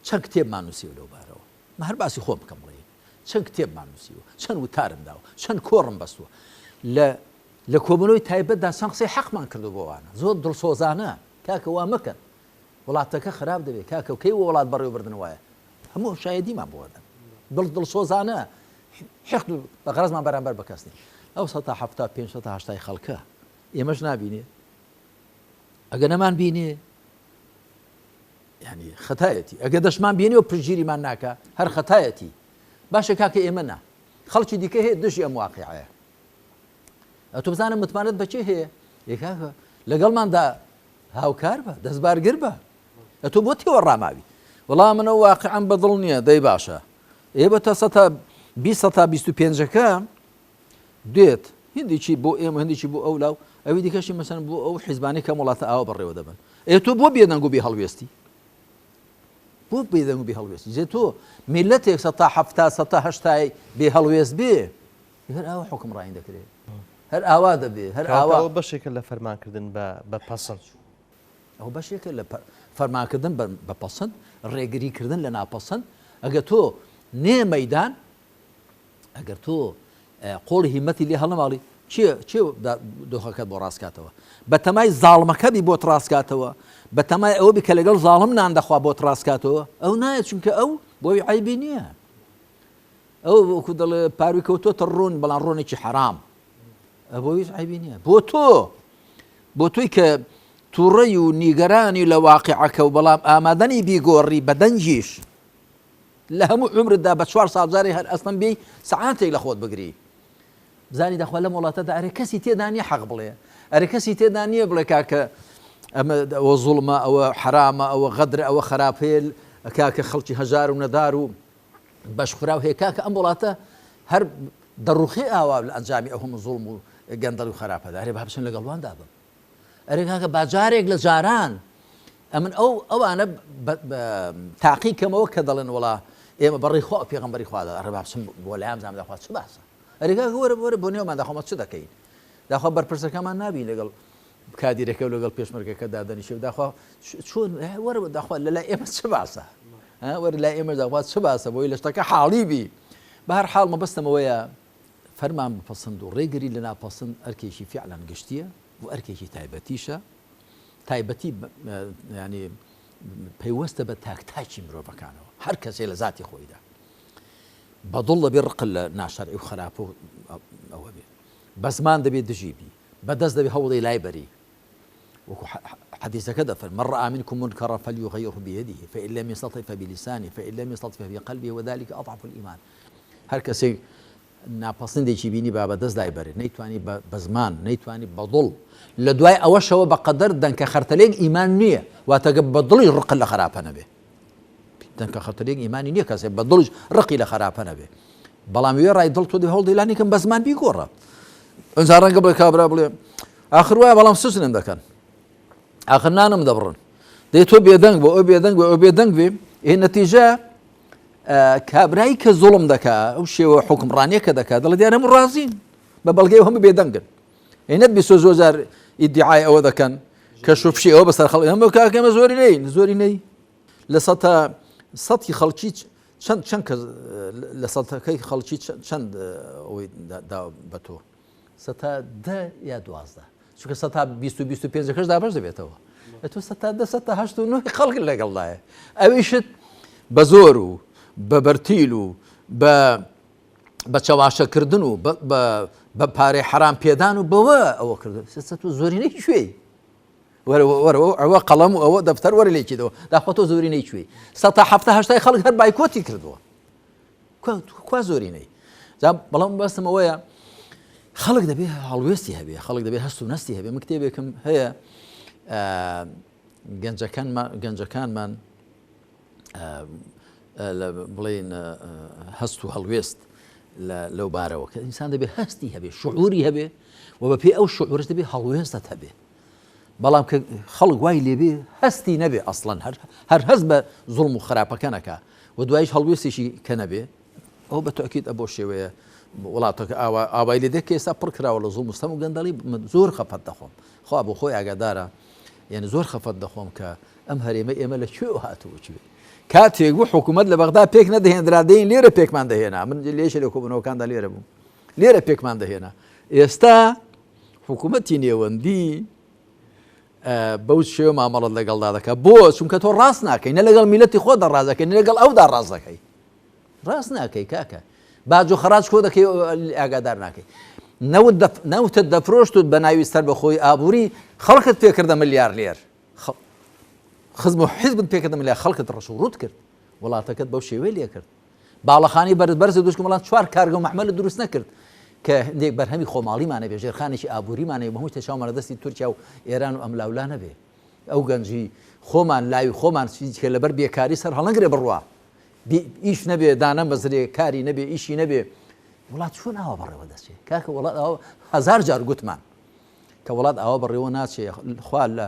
Speaker 2: چەند کتێبمان نووسیوە لەو بارەوە مە هەر باسی خۆم بکەم بڵێ چەند کتێبمان نووسیوە چەند وتارم داوە چەند کۆڕم بەستووە لە لە کۆبوونەوەی تایبەتدا چەند قسەی حەقمان کردو بۆوانە زۆر دڵسۆزانە کاکە وا مەکەن وڵاتەکە خراپ دەبێت کاکە کەی وڵات بەڕێوەبردن وایە هەموو شایدیمان بۆ دەن دڵ دڵسۆزانە حقد و بە غەرەزمان بەرامبەر بە کەس نیە ئەو سە تا حەفتا پێنج سە تا هەشتای خەڵکە ئێمەش نابینێ ئەگە نەمان بینێ ینی خەتایەتی ئەگە دەشمان بینێ و پشتگیریمان ناکە هەر خەتایەتی باشە کاکە ئێمە نا خەڵکی دیکە هەیە دژی ئەم واقعەیە ئەتۆ بزانە متمانەت بەچێ هەیە یەکاکە لەگەڵماندا هاوکار بە دەستبارگر بە ئەتۆ بۆ تێوە ڕاماوی وەڵا منە واقعم بەدڵ نییە دەی باشە ئێ بە تا سەتا 20 سەتا 25ەکە دێت هندێکی بۆ ئێمە هندێکی بۆ ئەو لاو ئەوی دیکەشی مەسەن بۆ ئەو حیزبانی کەم وڵاتە ئاوا بەڕێوە دەبن ئێ تۆ بۆ بێدەنگ و بێ هەڵوێستی بۆ بێدەنگ و بێ هەڵوێستی جێ تۆ میلەتێک سەتا حەفتا سەتا هەشتای بێ هەڵوێست بێ هەر ئاوا حوکمڕانی دەکرێت هەر ئاوا دەبێ هەر ئاوا
Speaker 1: ئەوە بەشێکە لە فەرمانکردن بە بە پەسەند.
Speaker 2: ئەوە بەشێکە لە فەرمانکردن بە پەسەند، ڕێگریکردن لە ناپەسەند. ئەگەر تۆ نێ مەیدان، ئەگەر تۆ قۆڵی هیمەتی لێ هەڵنەماڵی، کێ کێ دۆخەکەت بۆ ڕاست کاتەوە؟ بەتەمای زاڵمەکە بی بۆت ڕاست کاتەوە، بەتەمای ئەوە بی کە لەگەڵ زاڵم نان دەخوا بۆت ڕاست کاتەوە، ئەو نایەت چونکە ئەو بۆی عەیبی نییە. ئەو وەکو دەڵێ پاروی کەوتۆتە ڕۆن بەڵام ڕۆنێکی حەرام بۆ هیچ عیبی نییە بۆ تۆ بۆ تۆی کە تووڕەی و نیگەرانی لە واقعەکە و بەڵام ئامادەنی بیگۆڕی بە دەنگیش لە هەموو عمرتدا بە چوار ساڵ جارێ هەر ئەستەم بێی سەعاتێک لە خۆت بگری بزانی دەخوا لەم وڵاتەدا ئەرێ کەسی تێدا نییە حەق بڵێ ئەرێ کەسی تێدا نییە بڵێ کاکە ئەمە ئەوە زوڵمە ئەوە حرامە ئەوە غەدرە ئەوە خراپەیە کاکە خەڵکی هەژار و نەدار و بەشخوراو هەیە کاکە ئەم وڵاتە هەر دەڕوخێ ئاوا لە ئەنجامی ئەو هەموو زوڵم و گەندەڵی و خراپەدا ئەرێ با بچن لەگەڵ واندا بم ئەرێ کاکە با جارێک لە جاران ئەمن ئەو ئەوانە تاقی کەمەوە کە دەڵێن وڵا ئێمە بەڕێی خوا و پێغەمبەری خوادا ئەرێ با بچم بۆ لایان بزانم داخوا چ باسە ئەرێ کاکە وەرە وەرە بۆ نێومان داخوا چ دەکەین داخوا بەرپرسەکەمان نابین لەگەڵ کادیرەکە و لەگەڵ پێشمەرگەکە دادەنیشێ و داخوا چۆن وەرە داخوا لە لای ئێمە چ باسە وەرە لای ئێمە داخوا چ باسە بۆی لە شتەکە حاڵی بی بە هەر حاڵ مەبەستم ئەوەیە فەرمان بە پەسند و ڕێگری لە ناپەسند ئەرکێکی فعلەن گشتیە و ئەرکێکی تایبەتیشە تایبەتی ینی پەیوەستە بە تاک تاکی مرۆڤەکانەوە هەر کەسێ لە زاتی خۆیدا بەدڵ دەبێ ڕق لە ناشەرعی و خراپە و ئەوە بێ بە زمان دەبێ دژی بی بە دەست دەبێ هەوڵی لای بەری وەکو حەدیسەکە دەفەرمێ، من رأى منكم منكرا فليغيره بيده فإن لم يستطع فبلسانه فإن لم يستطع فبقلبه وذلك أضعف الإيمان هەر کەسێک ناپەسندێکی بینی با بە دەست لای بەرێ نەیتوانی بە زمان نەیتوانی بە دڵ لە دوای ئەوەشەوە بە قەدەر دەنکە خەرتەلێک ئیمان نییە واتەگە بە دڵی ڕق لە خراپە نەبێ دەنکە خەتەرێک ئیمانی نییە کەسێ بە دڵیش ڕقی لە خراپە نەبێ بەڵام وێڕای دڵ تۆ هەوڵ دەی کەم بە زمان بیگۆڕە ئەنجا ڕەنگە بڵێ کابرا بڵێ ئاخر وایە بەڵام سجنم دەکەن ئاخر نانم دەبڕن دەی تۆ بێدەنگ بۆ ئەو بێدەنگ بۆ ئەو بێدەنگ بێ ئێ نەتیجە کابرایی کە زوڵم دەکا ئەو شێوە حکمڕانیە کە دەکات دەڵێ دیارە هەموو ڕازین بە بەڵگەی هەموو بێدەنگن ئێ نەت بیسۆ زۆر جار ئیدعای ئەوە دەکەن. کەش و فشی ئەوە بەسەر خەڵک هەموو کاکە ئێمە زۆری نین زۆری نەی لە سەتا سەتی خەڵکی چەند چەند کەس لە سەتەکەی خەڵکی چەند ئەوەی دا بە تۆ سەتا دە یا دوازدە چونکە سەتا 20 و 25 ەکەش دابەش دەبێتەوە تۆ سەتا دە سەتا هەشت و نۆی خەڵک لەگەڵدایە ئەویشت بە زۆر و بە بەرتیل و بە بە چەواشەکردن و بە پارەی حەرام پێدان و بەوە ئەوە کردو سەت و زۆرینەی کوێی وەرە ئەوە قەڵەم و ئەوە دەفتەر وەرە لێکیدەوە داخۆ تۆ زۆرینەی کوێی سە هەفتە هەشتای خەڵک هەر بایکۆتی کردووە کوا زۆرینەی جا بەڵام بەستم ئەوەیە خەڵک دەبێ هەڵوێستی هەبێ خەڵک دەبێ هەست و نەستی هەبێ من کتێبێکم هەیە گەنجەکانمان گەنجەکانمان بڵێن هەست و هەڵوێست لەو بارەوە کە ئینسان دەبێ هەستی هەبێ شعوری هەبێ و بە پێی ئەو شعورش دەبێ هەڵوێستت هەبێ بەڵام کە خەڵک وای لێبێ هەستی نەبێ ئەسڵەن هەر هەر هەست بە زوڵم و خراپەکە نەکا و دوایش هەڵوێستێکی کە نەبێ ئەو بە تاکیت ئە بۆ شێوەیە وڵاتەکە ئاوا ئاوای لێ دێت کە ئێستا پڕ کراوە لە زوڵم و ستەم و گەندەڵی من زۆر خەفەت دەخۆم خوا بۆ خۆی ئاگادارە یعنی زۆر خەفەت دەخۆم کە ئەم هەرێمە ئێمە لە کوێوە هاتووە کوێ کاتێک بوو حکوومەت لە بەغدا پێک نەدەهێنرا دێین لێرە پێکمان دەهێنا من لێشە لە کۆبوونەوەکاندا لێرە بووم لێرە پێکمان دەهێنا ئێستا حکوومەتی نێوەندی بەو شێوە مامەڵت لەگەڵدا دەکات بۆ چونکە تۆ ڕاست ناکەی نە لەگەڵ میلەتی خۆ دەڕاز دەکەی نە لەگەڵ ئەودا ڕاست دەکەی ڕاست ناکەی کاکە باج و خەراج کۆ دەکەی ئاگادار ناکەی نەوت نەوتت دەفرۆشت و بە ناوی سەر بەخۆی ئابووری خەڵکت پێکردە ملیار لێر خزم و حیزبت پێکردە ملیار خەڵکت ڕەش و ڕوت کرد وڵاتەکەت بەو شێوەی لێ کرد باڵەخانەی بەرز بەرز دروست کرد بەڵام چوار کارگە و مەعمەلت دروست نەکرد کە هەندێک بەرهەمی خۆماڵیمان هەبێ ژێرخانێکی ئابووریمان هەبێ هەموو شتێ چاومان لە دەستی تورکیا و ئێران و ئەملاولا نەبێ ئەو گەنجی خۆمان لاوی خۆمان کە لەبەر بێکاری سەر هەڵنگرێ بڕوا ئیش نەبێ دانەمەزرێ کاری نەبێ ئیشی نەبێ وڵات چۆن ئاوا بەڕێوە دەچێ کاکە وڵات ئاوا هەزار جار گوتمان کە وڵات ئاوا بەڕێوە ناچێ خوا لە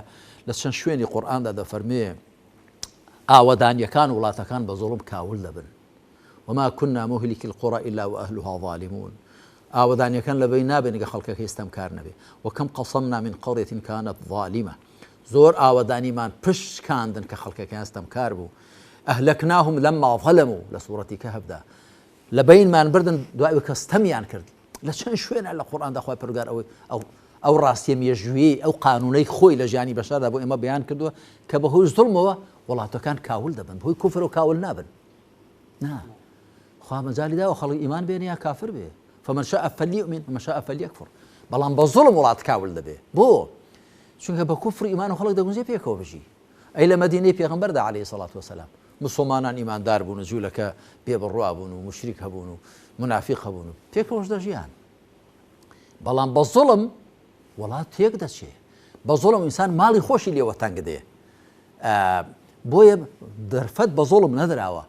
Speaker 2: لە چەند شوێنی قورئاندا دەفەرمێ ئاوەدانیەکان وڵاتەکان بە زوڵم کاول دەبن وما كنا مهلك القرى إلا وأهلها ظالمون ئاوەدانیەکان لەبەین نابێن گە خەڵکەکەی ستەمکار نەبێ وکم قصمنا من قرية كانت ظالمة زۆر ئاوەدانیمان پشت شکاندن کە خەڵکەکەیان ستەمکار بوو أهلكناهم لما ظلموا لە سوڕەتی کەهفدا لەبەینمان بردن دوای کە ستەمیان کرد لە چەند شوێنە لە قورئاندا خوای پەروەردگار ئەوەی ئەو ئەو ڕاستیە مێژوویەی ئەو قانونەی خۆی لە ژیانی بەشەردا بۆ ئێمە بەیان کردووە کە بەهۆی زوڵمەوە وڵاتەکان کاول دەبن بەهۆی کوفرەوە کاول نابن نا خوا مەجالی داوە خەڵک ئیمان بێنێ یا کافر بێ فمن شاء فليؤمن ومن شاء فليكفر بەڵام بە زوڵم وڵات کاول دەبێ بۆ چونکە بە کوفر ئیمان و خەڵک دەگونجێ پێکەوە بژی ئەی لە مەدینەی پێغەمبەردا عەلەیهی سەڵات وەسەلام موسڵمانان ئیماندار بوون و جوولەکە بێ بڕوا بوون و موشریک هەبوون و مونافیق هەبوون و پێکەوەش دەژیان بەڵام بە زوڵم وڵات تێک دەچێ بە زوڵم ئینسان ماڵی خۆشی لێوە تەنگ دێ بۆیە دەرفەت بە زوڵم نەدراوە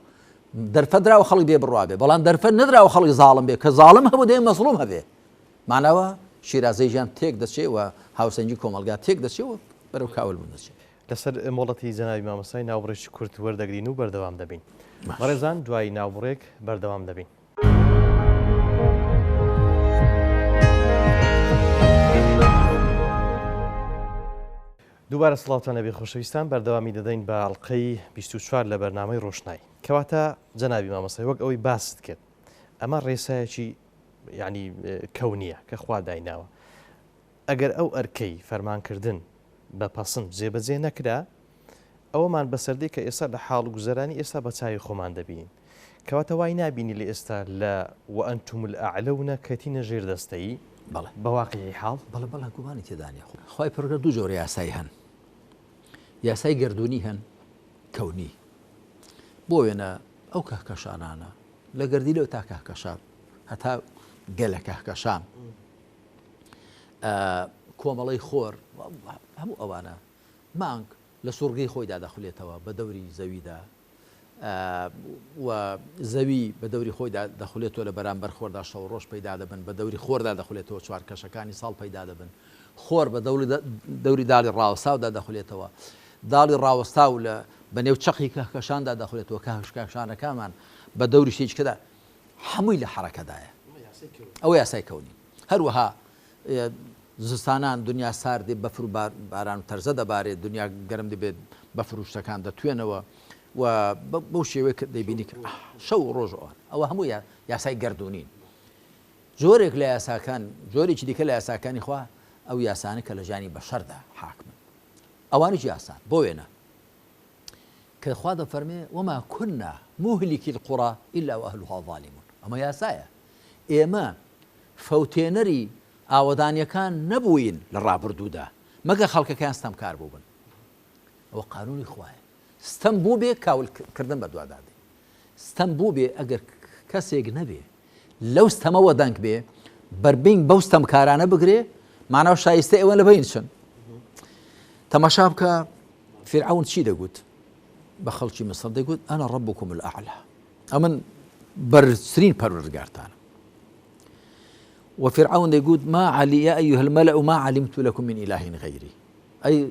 Speaker 2: دەرفەت دراوە خەڵک بێ بڕوا بێ بەڵام دەرفەت نەدراوە خەڵک زاڵم بێ کە زاڵم هەبوو دەیە مەزڵوم هەبێ ماناوە شیرازەی ژیان تێک دەچێ و هاوسەنگی کۆمەڵگا تێک دەچێ و بەرەو کاول بوون دەچێ.
Speaker 1: لەسەر مۆڵەتی جەنابی مامۆستای ناوبڕێکی کورت وەردەگرین و بەردەوام دەبین. بەڕێزان دوای ناوبڕێک بەردەوام دەبین. دووبارە سڵاوتان لەبێ خۆشەویستان بەردەوامی دەدەین بە ئەڵقەی 24 لە بەرنامەی ڕۆشنایی کەواتە جەنابی مامۆستای وەک ئەوەی باست کرد ئەمە ڕێسایەکی یعنی کەونیە کە خوا دایناوە ئەگەر ئەو ئەرکەی فەرمانکردن بە پەسند جێبەجێ نەکرا، ئەوەمان بەسەردێ کە ئێستا لە حاڵ و گوزەرانی ئێستا بە چاوی خۆمان دەبینین. کەواتە وای نابینی لە ئێستا لە وانتم الاعلون کەتینە ژێر دەستەیی؟
Speaker 2: بەڵێ.
Speaker 1: بە واقیعی حاڵ؟
Speaker 2: بەڵێ بەڵێ گومانی تێدا نیە. خوای پەروەردگار دوو جۆرە یاسای هەن. یاسای گەردوونی هەن، کەونی. بۆ وێنە ئەو کەهکەشانانە لە گەردیلەوە تا کەهکەشان هەتا گەلە کەهکەشان کۆمەڵەی خۆر هەموو ئەوانە مانگ لە سوڕگەی خۆیدا دەخولێتەوە بە دەوری زەویدا و زەوی بە دەوری خۆیدا دەخولێتەوە لە بەرامبەر خۆردا شەو ڕۆژ پەیدا دەبن بە دەوری خۆردا دەخولێتەوە چوار کەشەکانی ساڵ پەیدا دەبن خۆر بە دەوری داڵی ڕاوەستاودا دەخولێتەوە داڵی ڕاوەستاو لە بە نێو چەقی کەهکەشاندا دەخولێتەوە کەهکەشانەکانمان بە دەوری شتێکدا هەمووی لە حەرەکەدایە ئەوە یاسای کەونی هەروەها. زستانان دنیا سارد دێ بەفر و باران و تەرزە دەبارێت، دنیا گەرم دەبێت بەفر و شتەکان دەتوێنەوە و بەو شێوەیە کە دەیبینی کە شەو و ڕۆژ ئەوان ئەوە هەموو یاسای گەردوونین. جۆرێک لە یاساکان جۆرێکی دیکە لە یاساکانی خوا ئەو یاسانە کە لە ژیانی بەشەردا حاکمن ئەوانیش یاسان بۆ وێنە کە خوا دەفەرمێ وما كنا مهلکی القرى إلا وأهلها ظالمون ئەمە یاسایە ئێمە فەوتێنەری ئاوەدانیەکان نەبووین لە ڕابردوودا مەگەر خەڵکەکەیان ستەمکار بووبن. ئەوە قانونی خوایە. ستەم بووبێ کاول کردن بەدوادا دێ. ستەم بووبێ ئەگەر کەسێک نەبێ لەو ستەمە وەدەنگ بێ بەربینگ بەو ستەمکارانە بگرێ مانا و شایستە ئێوە لە بین چن. تەماشا بکە فیرعەون چی دەگوت بە خەڵکی میسر دەگوت أنا ربكم الأعلى ئەمن بەرزترین پەروەردگارتانم. و فیرعەون دەیگوت، ما علی یا ایها الملأ ما علمت لکم من اله غیری، ئەی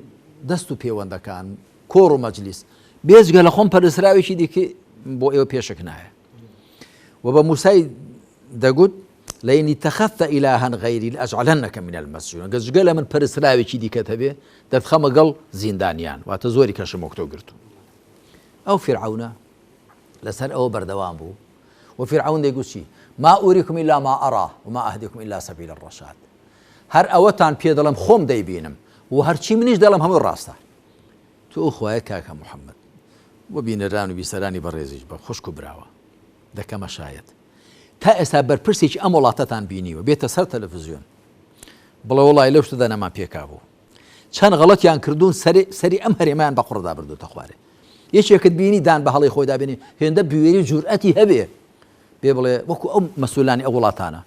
Speaker 2: دەست و پێوەندەکان، کۆڕ و مەجلیس، بێجگە لە خۆم پەرستراوێکی دیکە بۆ ئێوە پێشک نایە. و بە موسای دەگوت، لئن اتخذت الها غیری لأجعلنک من المسجونین، گەر جگە لە من پەرستراوێکی دیکەت هەبێ، دەتخەمە گەڵ زیندانیان، واتە زۆری کەشم وەک تۆ گرتوو. ئەو فیرعەونە لەسەر ئەوە بەردەوام بوو. و فیرعەون دەیگوت چی؟ ما أريكم إلا ما أرى وما أهديكم إلا سبيل الرشاد هەر ئەوەتان پێ دەڵێم خۆم دەیبینم و هەرچی منیش دەڵێم هەمووی ڕاستە. تۆ ئەو خوایە کاکە محمد و بینەران و بیسەرانی بەڕێزیش بە خوشک و براوە دەکەمە شایەت تا ئێستا بەرپرسێکی ئەم وڵاتەتان بینیوە بێتە سەر تەلەفزیۆن بڵێ وەڵی لەو شتەدا نەمان پێکابوو چەند غەڵەتیان کردوون سەری سەری ئەم هەرێمەیان بە قوڕدا بردوتە خوارێ یەکێکت بینی دان بە هەڵەی خۆیدا بێنێ هێندە بوێری و جورئەتی هەبێ بێ بڵێ وەکو ئەو مەسولانی ئەو وڵاتانە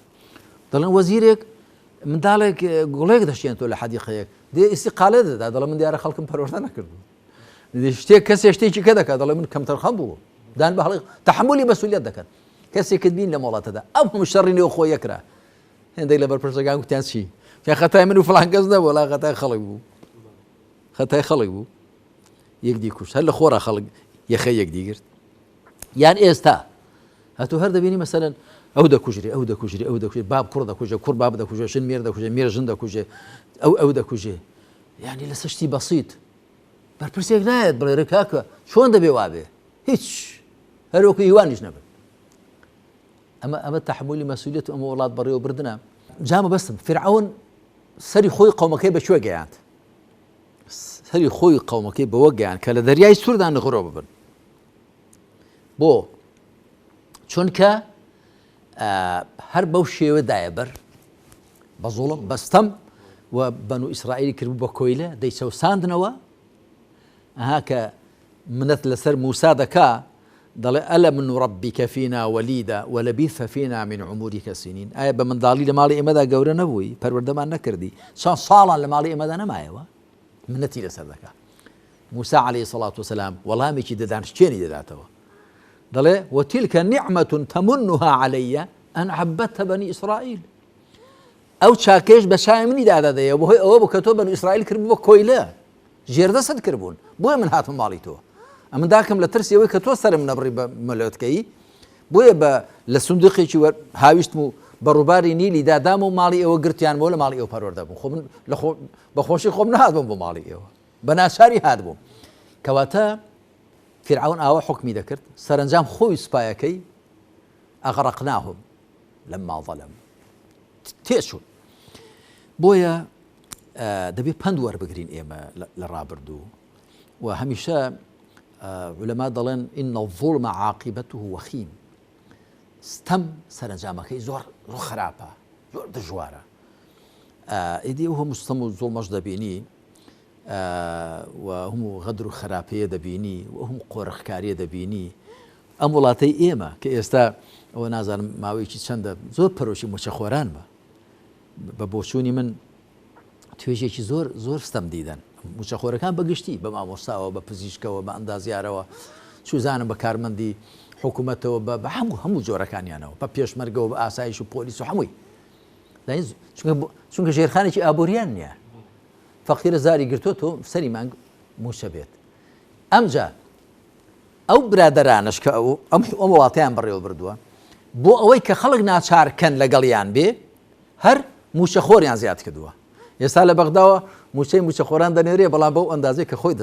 Speaker 2: دەڵێن وەزیرێک منداڵێک گوڵێک دەشێنێتەوە لە حەدیقەیەک دێ ئیسیقالە دەدا دەڵێ من دیارە خەڵکم پەروەردە نەکردو شتێک کەسێ شتێکی کە دەکات دەڵێ من کەمتەرخەم بوو دان بە هەڵی تەحملی مەسولیت دەکەن کەسێکت بین لە مۆڵاتەدا ئەم هەموو شەڕی نێوخۆ یەکرا هێندێک لە بەرپرسەکان گوتیان چی وتیان خەتای من و فڵان کەس نەبوو وەڵا خەتای خەڵک بوو خەتای خەڵک بوو یەکدی کوشت هەر لە خۆرا خەڵک یەخە یەکدی گرت یان ئێستا هەتو هەر دەبینی مەسەرەن ئەو دەکوژرێ ئەو دەکوژرێ ئەو دەکوژێ باب کوڕ دەکوژێ کوڕ باب دەکوژێ ژن مێر دەکوژێ مێر ژن دەکوژێ ئەو ئەو دەکوژێ یعنی لە سەشتی بەسیت بەرپرسێک نایەت بڵێ رکاکە چۆن دەبێ وابێ هیچ هەروەکو هیوانیش نەبن ئەمە ئەمە تەحمولی مەسولیەت و ئەمە وڵات بەڕێوە بردنە. جا مەبەستم فیرعەون سەری خۆی قەومەکەی بە کوێ گەیاند؟ سەری خۆی قەومەکەی بەوە گەیاند کە لە دەریای سووردا نغرۆ ببن. بۆ چونکە هەر بەو شێوە دایە بەر بە زوڵم بەستەم و بەنو ئیسرائیلی کردبوو بە کۆیلە دەیچەوساندنەوە ئەها کە منەت لەسەر موسا دەکا دەڵێ ألم نربک فینا ولیدا ولبثت فینا من عمرک سنین ئایا بە منداڵی لە ماڵی ئێمەدا گەورە نەبووی پەروەردەمان نەکردی چەند ساڵان لە ماڵی ئێمەدا نەمایەوە منەتی لەسەر دەکا موسا عەلەیهی سەڵات وسلام وەڵامێکی ددانشکێنی دەداتەوە دەڵێ وتلك نعمة تمنها علي أن عبدت بني إسرائيل ئەو چاکەیش بە چاوی منی دادەدەیە بەهۆی ئەوە بوو کە تۆ بەنو ئیسرائیل کردبوو بە کۆیلە ژێردەستت کردبوون بۆیە من هاتمە ماڵی تۆ ئەمن داکم لە ترسی ئەوەی کە تۆ سەرم نەبڕی بە مەلۆتکەیی بۆیە بە لە سندوقێکی وەر هاویشتم و بە ڕووباری نیلی دادام و ماڵی ئێوە گرتیان بۆ لە ماڵی ئێوە پەروەردە بووم خۆ من لە خۆ بە خۆشی خۆم نەهاتبووم بۆ ماڵی ئێوە بە ناچاری هاتبووم کەواتە فیرعەون ئاوا حوکمی دەکرد سەرەنجام خۆی سوپایەکەی ئەغرقناهم لما ظلموا تێچوون بۆیە دەبێت پەند وەربگرین ئێمە لە ڕابردوو و هەمیشە علەما دەڵێن إن الظلم عاقبته وخیم ستەم سەرەنجامەکەی زۆر زۆر خراپە زۆر دژوارە ئیدی ئەو هەموو ستەم و زوڵمەش دەبینی و هەموو غەدر و خراپەیە دەبینی و هەموو قۆرخکاریە دەبینی ئەم وڵاتەی ئێمە کە ئێستا ئەوە نازانم ماوەیەکی چەندە زۆر پەرۆشی موچەخۆران بە بە بۆچوونی من توێژێکی زۆر زۆر ستەم دیدەن موچەخۆرەکان بەگشتی بە مامۆستاوە بە پزیشکەوە بە ئەندازیارەوە چوزانم بە کارمەندی حکوومەتەوە بە هەموو هەموو جۆرەکانیانەوە بە پێشمەرگەوە بە ئاسایش و پۆلیس و هەمووی چونکە ژێرخانێکی ئابووریان نییە فەقیرە زاری گرتووە تۆ سەری مانگ موچە بێت ئەمجا ئەو برادەرانەش کە ئەو ئەم ئەم وڵاتەیان بەڕێوە بردووە بۆ ئەوەی کە خەڵک ناچار کەن لەگەڵیان بێ هەر مووچەخۆریان زیاد کردووە. ئێستا لە بەغداوە مووچەی مووچەخۆران دەنێرێ بەڵام بەو ئەندازەی کە خۆی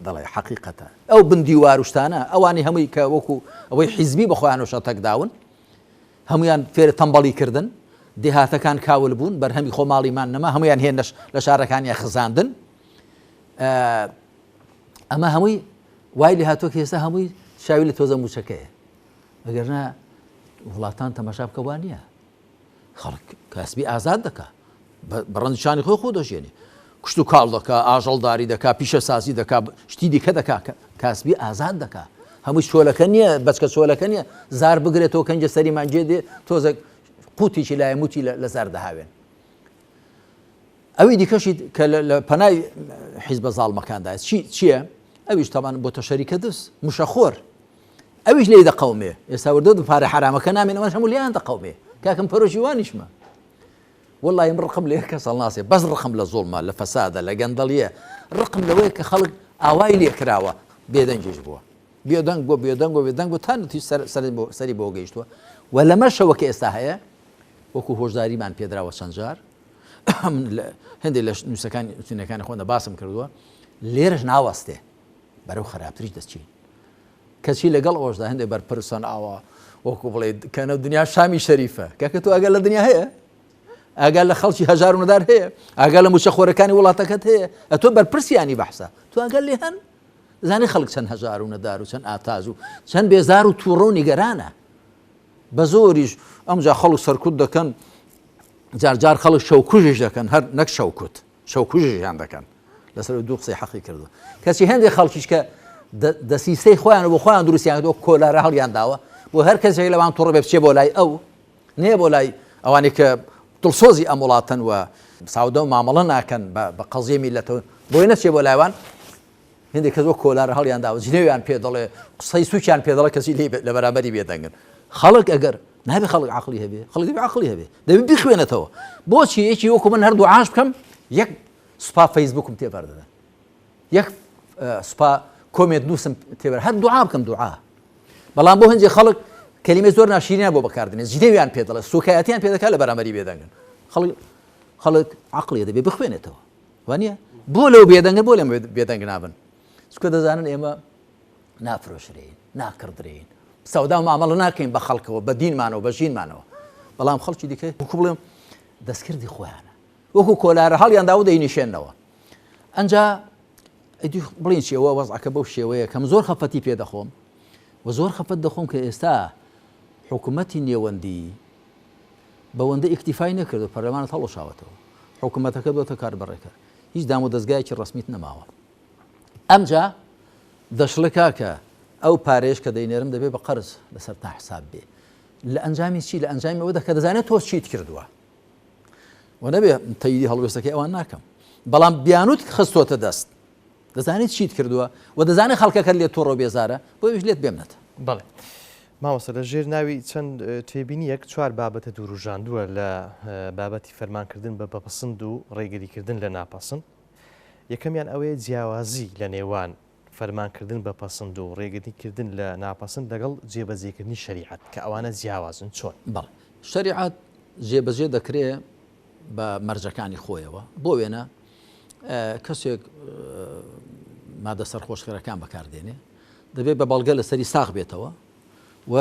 Speaker 2: دەڵێ حەقیقەتە. ئەو بن دیوار و شتانە ئەوانی هەمووی کە وەکو ئەوەی حیزبی بە خۆیانەوە شەتەک داون هەمویان فێرە تەمبەڵی کردن دێهاتەکان کاول بوون بەرهەمی خۆماڵیمان نەما هەمویان هێنەش لە شارەکانیان خزاندن ئەمە هەمووی وای لێ هاتووە کە ئێستا هەمووی چاوی لە تۆزە مووچەکەیە ئەگەرنا وڵاتان تەماشا بکە وا نییە خەڵک کاسبی ئازاد دەکا بە ڕەنجشانی خۆی خۆ دەژێنێ کشت و کاڵ دەکا ئاژەڵداری دەکا پیشەسازی دەکا شتی دیکە دەکا کاسبی ئازاد دەکا هەمووی چۆلەکە نییە بەچکە چۆلەکە نییە زار بگرێتەوە کەنجە سەری مانجێ دێ تۆزێک قوتێکی لای موتی لە زار دەهاوێن ئەوی دیکەشی کە لە پەنای حیزبە زاڵمەکاندا چی چییە ئەویش تەمان بۆتە شەریکە دز مشەخۆر ئەویش لێی دەقەومێ ئێستا وردە دو پارە حرامەکە نامێن ئەوەش هەموو لێیان دەقەومێ کاکم پەرۆشی وانیشمە وەڵی من ڕقم لە کەس هەڵناسێ بەس ڕقم لە زوڵمە لە فەسادە لە گەندەڵیە ڕقم لەوەیە کە خەڵک ئاوای لێ کراوە بێدەنگیش بووە بێدەنگ بۆ بێدەنگ و بێدەنگ بۆ تا نەتی سەری بۆ گەیشتووە و لەمەشەوە کە ئێستا هەیە وەکو هۆشداریمان پێدراوە چەند جار هەندێک لە نووسەکانی نووسینەکانی خۆنە باسم کردووە لێرەش ناوەستێ بەرەو خراپتریش دەچین کەچی لەگەڵ ئەوەشدا هەندێک بەرپرسن ئاوا وەکو بڵێ کەنە دنیا شامی شەریفە کاکە تۆ ئەگەر لە دنیا هەیە ئاگا لە خەڵکی هەژار و نەدار هەیە ئاگا لە موچەخۆرەکانی وڵاتەکەت هەیە ئەتۆ بەرپرسیانی بەحسە تۆ ئەگەر لێ هەن زانی خەڵک چەند هەژار و نەدار و چەند ئاتاج و چەند بێزار و تووڕە و نیگەرانە بە زۆریش ئەمجا خەڵک سەرکوت دەکەن جارجار خەڵک شەوکوژیش دەکەن هەر نەک شەوکوت شەوکوژیشیان دەکەن لەسەر دوو قسەی حەقی کردووە کەچی هەندێک خەڵکیش کە دەسیسەی خۆیان بۆ خۆیان دروستیان کردووە کۆلارە هەڵیان داوە بۆ هەر کەسێک لەوان توڕە بێ بچێ بۆ لای ئەو نێ بۆ لای ئەوانەی کە دڵسۆزی ئەم وڵاتەن و ساودە و مامەڵە ناکەن بە قەزیە میلەتەوە بۆی نەچێ بۆ لایوان هەندێک کەس وەک کۆلارە هەڵیان داوە جنێویان پێ دەڵێ قسەی سوکیان پێ دەڵێ کەسی لێ لە بەرامبەری بێدەنگن خەڵک ئەگەر نابێ خەڵک عقلی هەبێ خەڵک دەبێ عقلی هەبێ دەبێ بیخوێنێتەوە بۆچی یەکی وەکو من هەر دوعاش بکەم یەک سوپا فەیسبوکم تێبەردەدەن یەک سوپا comment نووسم تێبەر هەر دوعا بکەم دوعا بەڵام بۆ هەندێک خەڵک کەلیمەی زۆر ناشیرینیان بۆ بەکاردێنێ جنێویان پێ دەڵێ سوکایەتیان پێ دەکات لە بەرامبەری بێدەنگن خەڵک خەڵک عقلی دەبێ بخوێنێتەوە وانە بۆ لەو بێدەنگن بۆ لەم بێدەنگ نابن چونکە دەزانن ئێمە نافرۆشرێین ناکڕدرێین سەودا و مامەڵە ناکەین بە خەڵکەوە بە دینمانەوە بە ژینمانەوە بەڵام خەڵکی دیکە وەکو بڵێم دەستکردی خۆیانە وەکو کۆلارە هەڵیان داو دەینیشێنەوە ئەنجا ئیدی بڵین چیەوە وەزعەکە بەو شێوەیە کەم زۆر خەفەتی پێ دەخۆم و زۆر خەفەت دەخۆم کە ئێستا حکوومەتی نێوەندی بەوەندە ئیکتیفای نەکردو پەرلەمانت هەڵوەشاوەتەوە حکوومەتەکە بۆتە کار بەڕێکەر هیچ دام و دەستگایەکی ڕسمیت نەماوە ئەمجا دەشڵێ کاکە ئەو پارەیەش کە دەینێرم دەبێ بە قەرز لەسەر تا حساب بێ لە ئەنجامی چی لە ئەنجامی ئەوەدا کە دەزانێت تۆ چیت کردووە و نەبێ تەیدی هەڵوێستەکەی ئەوان ناکەم بەڵام بیانوت خستۆتە دەست دەزانێت چیت کردووە و دەزانێت خەڵکەکەت لێت توڕە و بێزارە بۆ ئەویش لێت بێمنەتە.
Speaker 1: بەڵێ مامۆستا لە ژێر ناوی چەند تێبینیەک چوار بابەتە دوروژاندووە لە بابەتی فەرمانکردن بە بەپسند و ڕێگریکردن لە ناپەسند یەکەمیان ئەوەیە جیاوازی لە نێوان فەرمانکردن بە پەسند و ڕێگری کردن لە ناپەسند لەگەڵ جێبەجێکردنی شەریعەت کە ئەوانە جیاوازن چۆن؟
Speaker 2: بەڵێ شەریعەت جێبەجێ دەکرێ بە مەرجەکانی خۆیەوە بۆ وێنە کەسێک مادە سەرخۆشکەرەکان بەکاردێنێ دەبێت بە بەڵگە لەسەری ساغ بێتەوە و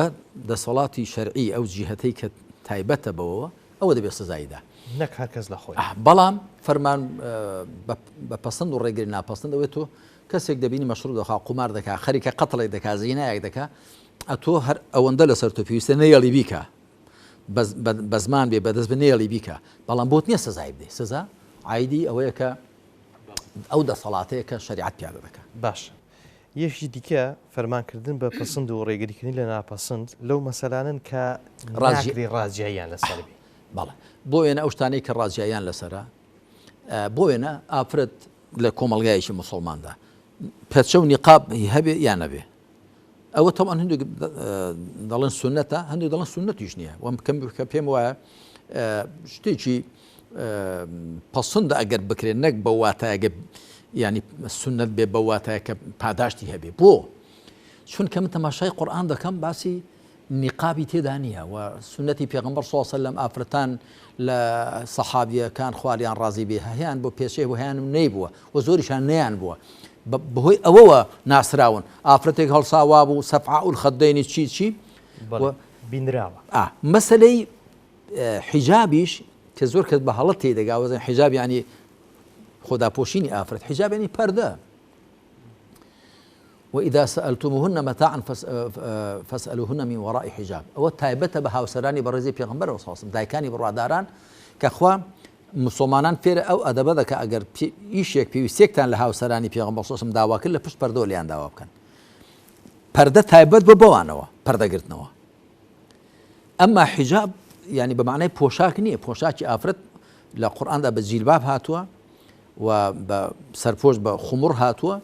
Speaker 2: دەسەڵاتی شەرعی ئەو جیهەتەی کە تایبەتە بەوەوە ئەوە دەبێت سزایدا
Speaker 1: نەک هەر کەس لە خۆی
Speaker 2: بەڵام فەرمان بە پەسەند و ڕێگری ناپەسەند ئەوێت تۆ کەسێک دەبینی مەشروب دەخوا قومار دەکا خەریکە قەتڵێک دەکا زینایەک دەکا ئەتۆ هەر ئەوەندە لەسەر تۆ پێویستە نەیەڵی بیکە بە زمان بێ بەدەست بێ نەیەڵی بیکە بەڵام بۆت نییە سزای بدەی سزا عیدی ئەوەیە کە ئەو دەسەڵاتەیە کە شریعەت پیادە دەکات
Speaker 1: باش یەکی دیکە فەرمانکردن بە پەسند و ڕێگریکردنی لە ناپەسند لەو مەسەلانەن کە ڕاجیری ڕاجیاییان لەسەر بی.
Speaker 2: بەڵێ بۆ وێنە ئەو شتانەی کە ڕاجیاییان لەسەرە بۆ وێنە ئافرەت لە کۆمەڵگایەکی موسڵماندا پەچە و نیقاب هەبێ یان نەبێ ئەوە تەوان هەندێک دەڵێن سونەتە هەندێک دەڵێن سونەتیش نییە وەم کەم کە پێم وایە شتێکی پەسەندە ئەگەر بکرێت نەک بە واتایەگە ینی سنت بێ بە واتایە کە پاداشتی هەبێ بۆ چونکە من تەماشای قورآن دەکەم باسی نیقابی تێدا نییە و سوننەتی پێغەمبەر صلی اللە علیە وسلم ئافرەتان لە سەحابیەکان خوا لێیان ڕازی بێ هەیان بۆ پێچەی بوو هەیان نەیبووە و زۆریشان نەیان بووە بەهۆی ئەوەوە ناسراون ئافرەتێک هەڵسا وابوو سەفعاء الخدین چی چی
Speaker 1: بینراوە
Speaker 2: مەسەلەی حیجابیش کە زۆر کەس بە هەڵە تێدەگا وەزن حیجاب یعنی خۆداپۆشینی ئافرەت حیجاب یعنی پەردە وإذا سألتموهن متاعا فاسألوهن من وراء حجاب ئەوە تایبەتە بە هاوسەرانی بەڕێزی پێغەمبەرەوە صلی الله دایکانی بڕواداران کە خوا مسلمانان فێرە ئەو ئەدەبە دەکە ئەگەر ئیشێک پێویستێکتان لە هاوسەرانی پێغەمبەر صلی الله داوا کرد لە پشت پەردەوە لێیان داوا بکەن پەردە تایبەت بە بەوانەوە پەردەگرتنەوە ئەمما حیجاب یعنی بە معنای پۆشاک نییە پۆشاکی ئافرەت لە قورئاندا بە جیلباب هاتووە و بە سەرپۆش بە خمڕ هاتووە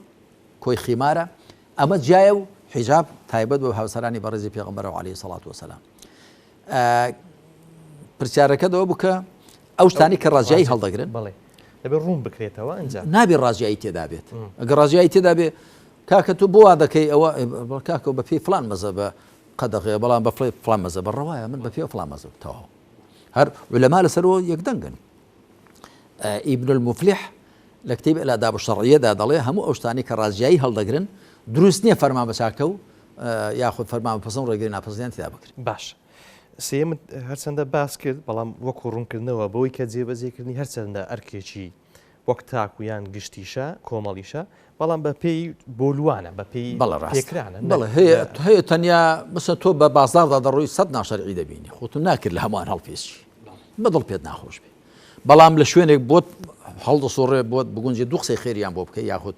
Speaker 2: کۆی خیمارە ئەمە جیایە و حیجاب تایبەت بە هاوسەرانی بەڕێزی پێغەمبەرەوە عەلەیهی سەڵات وەسەلام. پرسیارەکە دەوە بوو کە ئەو شتانی کە ڕاجیایی هەڵدەگرن
Speaker 1: بەڵێ دەبێت ڕوون بکرێتەوە ئەنجا
Speaker 2: نابێ ڕاجیایی تێدا بێت ئەگەر ڕاجیایی تێدا بێ کاکە تۆ بۆ وا دەکەی ئەوە کاکە بە پێی فلان مەزەبە قەدەغەیە بەڵام بە فلان مەزەبە ڕەوایە من بە پێی فلان مەزەب تەواو هەر علەما لەسەرەوە یەکدەنگن ئیبن المفلح لە کتێبی الآداب الشرعیە دا دەڵێ هەموو ئەو شتانەی کە ڕازیایی هەڵدەگرن دروست نییە فەرمان بە چاکە و یاخود فەرمان بە پەسەند و ڕێگری ناپەسەندیان تێدا بکرێت.
Speaker 1: باشە سێیەمت هەرچەندە باس کرد بەڵام وەکو ڕوونکردنەوە بەوەی کە جێبەجێکردنی هەرچەندە ئەرکێکی وەک تاک و یان گشتیشە کۆمەڵیشە بەڵام بە پێی بۆلوانە بە پێی
Speaker 2: بەڵێ ڕاستە پێکرانە بەڵێ هەیە هەیە تەنیا مەسەن تۆ بە بازاڕدا دەڕۆی سەد ناشەرعی دەبینی خۆ تۆ ناکرێت لە هەمووان هەڵپێچی بە دڵ پێت ناخۆش بێ بەڵام لە شوێنێک بۆت هەڵدەسوڕێ بۆت بگونجێ دوو قسەی خێریان بۆ بکەی یاخود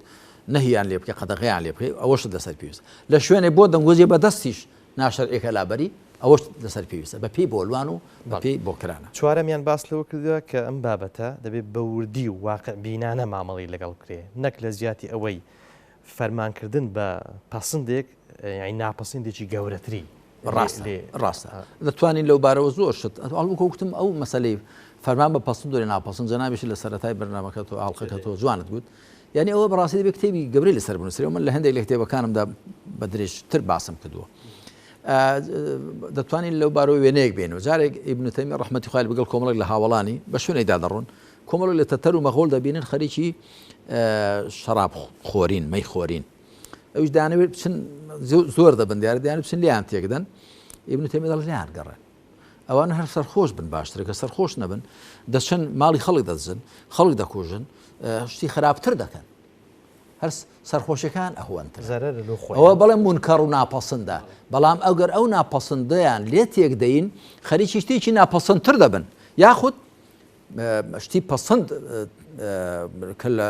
Speaker 2: نەهیان لێ بکەی قەدەغەیان لێ بکەی ئەوەشت لەسەر پێویستە لە شوێنێک بۆ دەنگۆجێ بە دەستیش ناشەرعیەکە لابەری ئەوەش لەسەر پێویستە بە پێی بۆلوان و بە پێی بۆکرانە.
Speaker 1: چوارەمیان باس لەوە کردووە کە ئەم بابەتە دەبێت بە وردی و واقعبینانە مامەڵەی لەگەڵ بکرێ نەک لە جیاتی ئەوەی فەرمانکردن بە پەسندێک یانی ناپەسندێکی گەورەتری
Speaker 2: ڕاستە ڕاستە دەتوانین لەو بارەوە زۆر شت ئەڵبوو کوتم ئەو مەسلەی فەرمان بە پەسند و ناپەسند جەنابیش لە سەرەتای بەرنامەکە تۆ ئاڵقەکە تۆ جوانت گوت یعنی ئەوە بەڕاستی دەبێت کتێبی گەورەی لەسەر بنووسرێ من لە هەندێک لە کتێبەکانمدا بە درێژتر باسم کردووە دەتوانین لەو بارەوە وێنەیەک بێن و جارێک ئیبن تەیمیە ڕەحمەتی خوای بگەڵ کۆمەڵێک لە هاوەڵانی بە شوێنێکدا دەڕۆن کۆمەڵێک لە تەتەر و مەغۆل دەبینن خەریکی شەراب خۆرین مەی خۆرین ئەویش دانەوێت بچن زۆر دەبن دیارە دیانە بچن لیان تێکدەن ئیبن تەیمیە دەڵێ لیان گەڕێن ئەوان هەر سەرخۆش بن باشترە کە سەرخۆش نەبن دەچن ماڵی خەڵک دەدزن خەڵک دەکوژن شتی خراپتر دەکەن هەر سەرخۆشەکان ئەهوەنتر ئەوە بەڵێ مونکەڕ و ناپەسندە بەڵام ئەگەر ئەو ناپەسندەیان لێ تێک دەین خەریکی شتێکی ناپەسەندتر دەبن یاخود شتی پەسەند کە لە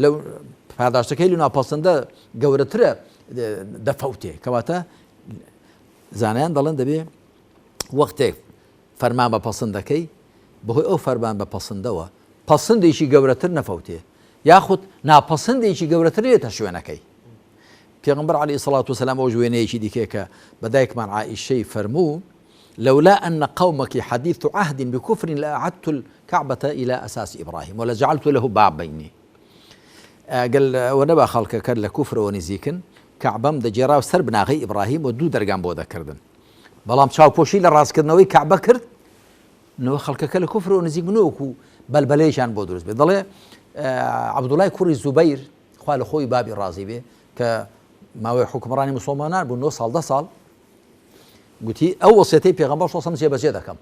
Speaker 2: لەو پاداشتەکەی لە ناپەسەندە گەورەترە دەفەوتێ کەواتە زانایان دەڵێن دەبێ وەختێک فەرمان بە پەسند دەکەی بەهۆی ئەو فەرمان بە پەسندەوە پەسندێکی گەورەتر نەفەوتێ یاخود ناپەسندێکی گەورەتر لێتە شوێنەکەی پێغمبەر علی سڵات و سلام ئەو وێنەیەکی دیکەیە کە بە دایکمان عائیشەی فەرموو لولا أن قومك حديث عهد بكفر لأعدت الكعبة إلى أساس إبراهيم ولجعلت له بابين ئەگەر ئەوە نەبا خەڵکەکەت لە کوفرەوە نزیکن کەعبەم دەگێڕا سەر بناغەی ئیبراهیم و دوو دەرگام بۆ دەکردن بەڵام چاوپۆشی لە ڕاستکردنەوەی کەعبە کرد نەوە خەڵکەکە لە کوفرەوە نزیک بن وەکو بەلبەلەیەکیان بۆ دروست بێت دەڵێ عەبدوڵای کوڕی زوبەیر خوا لە خۆی بابی ڕازی بێ کە ماوەی حکومڕانی مسلمانان بوو 9 ساڵ ده ساڵ گوتی ئەو وەسێتەی پێغەمبەر صلی الله جێبەجێ دەکەم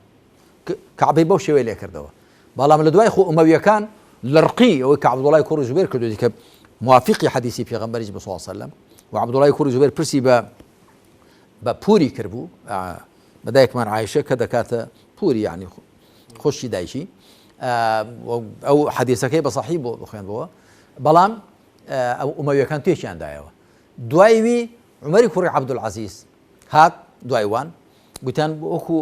Speaker 2: کەعبەی بەو شێوەیە لێکردەوە بەڵام لە دوای خۆ ئومەویەکان لە ڕقی ئەوەی کە عەبدوڵای کوڕی زوبێر کردوێتی کە موافقی حەدیسی پێغەمبەریش بە صلی الله علیه وسلم و عەبدوڵای کوڕی زوبێر پرسی بە بە پوری کردبوو بە دایکمان عایشە کە دەکاتە پوری یعنی خۆشی دایکی ئەو حەدیسەکەی بە سەحی بۆ بخوێندەوە بەڵام ئەو ئومەویەکان تێکیان دایەوە دوای وی عومەری کوڕی عەبدولعەزیز هات دوای وان گوتیان وەکو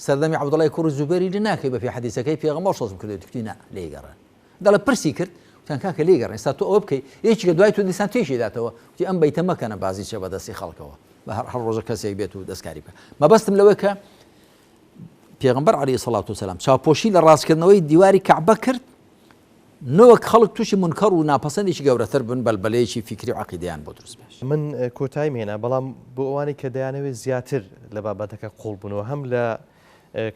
Speaker 2: سەردەمی عەبدوڵای کوڕی زوبێری لێ ناکەی بەپێی حەدیسەکەی پێغەمبەر صلی کردووە گوتی نا لێی گەڕێن دەڵێ پرسی کرد گوتیان کاکە لێی گەڕێن ئێستا تۆ ئەوە بکەی یەکێکە دوای تۆ دیسان تێکی داتەوە گوتی ئەم بەیتە مەکەنە بازیچە بە دەستی خەڵکەوە بە هەر هەر ڕۆژە کەسێک بێت و دەستکاری بکە مەبەستم لەوەی کە پێغەمبەر عەلەیهی سەڵات وسەلام چاوپۆشی لە ڕاستکردنەوەی دیواری کەعبە کرد. نەوەک خەڵک تووشی مونکەڕ و ناپەسەندێکی گەورەتر بن بەلبەلەیەکی فیکری و عەقیدەیان بۆ دروست بێت.
Speaker 1: من کۆتاییم هێنا، بەڵام بۆ ئەوانەی کە دەیانەوێت زیاتر لە بابەتەکە قووڵ بنەوە هەم لە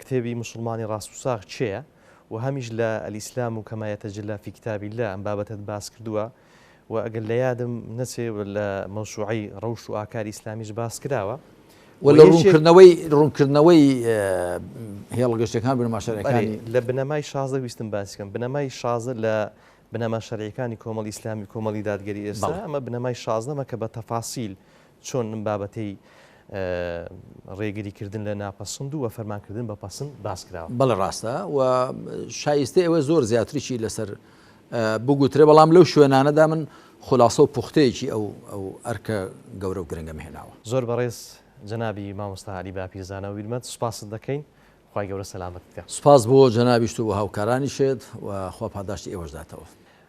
Speaker 1: کتێبی موسڵمانی ڕاست و ساغ کێیە و هەمیش لە الاسلام و کما یتجلی فی کتاب اللە ئەم بابەتەت باس کردووە و ئەگەر لە یادم نەچێ لە مەوسوعەی ڕەوشت و ئاکاری ئیسلامیش باس کراوە
Speaker 2: و لە ڕوونکردنەوەی ڕوونکردنەوەی هێڵە گشتیەکان بنەما شەرعیەکانی
Speaker 1: لە بنەمای 16 ویستم باسی کەم بنەمای 16 لە بنەما شەرعیەکانی کۆمەڵی ئیسلامی کۆمەڵی دادگەری ئێستا ئەمە بنەمای شازدەمە کە بە تەفاسیل چۆن ئەم بابەتەی ڕێگری کردن لە ناپەسند و فەرمانکردن بە پەسند باس کراوە.
Speaker 2: بەڵێ ڕاستە و شایستەی ئەوە زۆر زیاتریشی لەسەر بگوترێ بەڵام لەو شوێنانەدا من خولاسە و پوختەیەکی ئەو ئەو ئەرکە گەورە و گرنگەم هێناوە.
Speaker 1: زۆر بەڕێز جەنابی مامۆستا عەلی باپیر زانا و بیرمەند سوپاست دەکەین خوای گەورە سەلامەتت کات.
Speaker 2: سوپاس بۆ جەنابیشت و بۆ هاوکارانیشت و خوا پاداشتی ئێوەش داتەوە.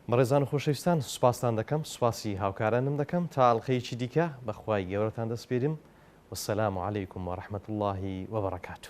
Speaker 1: بەڕێزان و خۆشەویستان سوپاستان دەکەم سوپاسی هاوکارانم دەکەم تا ئەڵقەیەکی دیکە بە خوای گەورەتان دەسپێرم والسلام علیکم ورحمە اللە وبرکاته.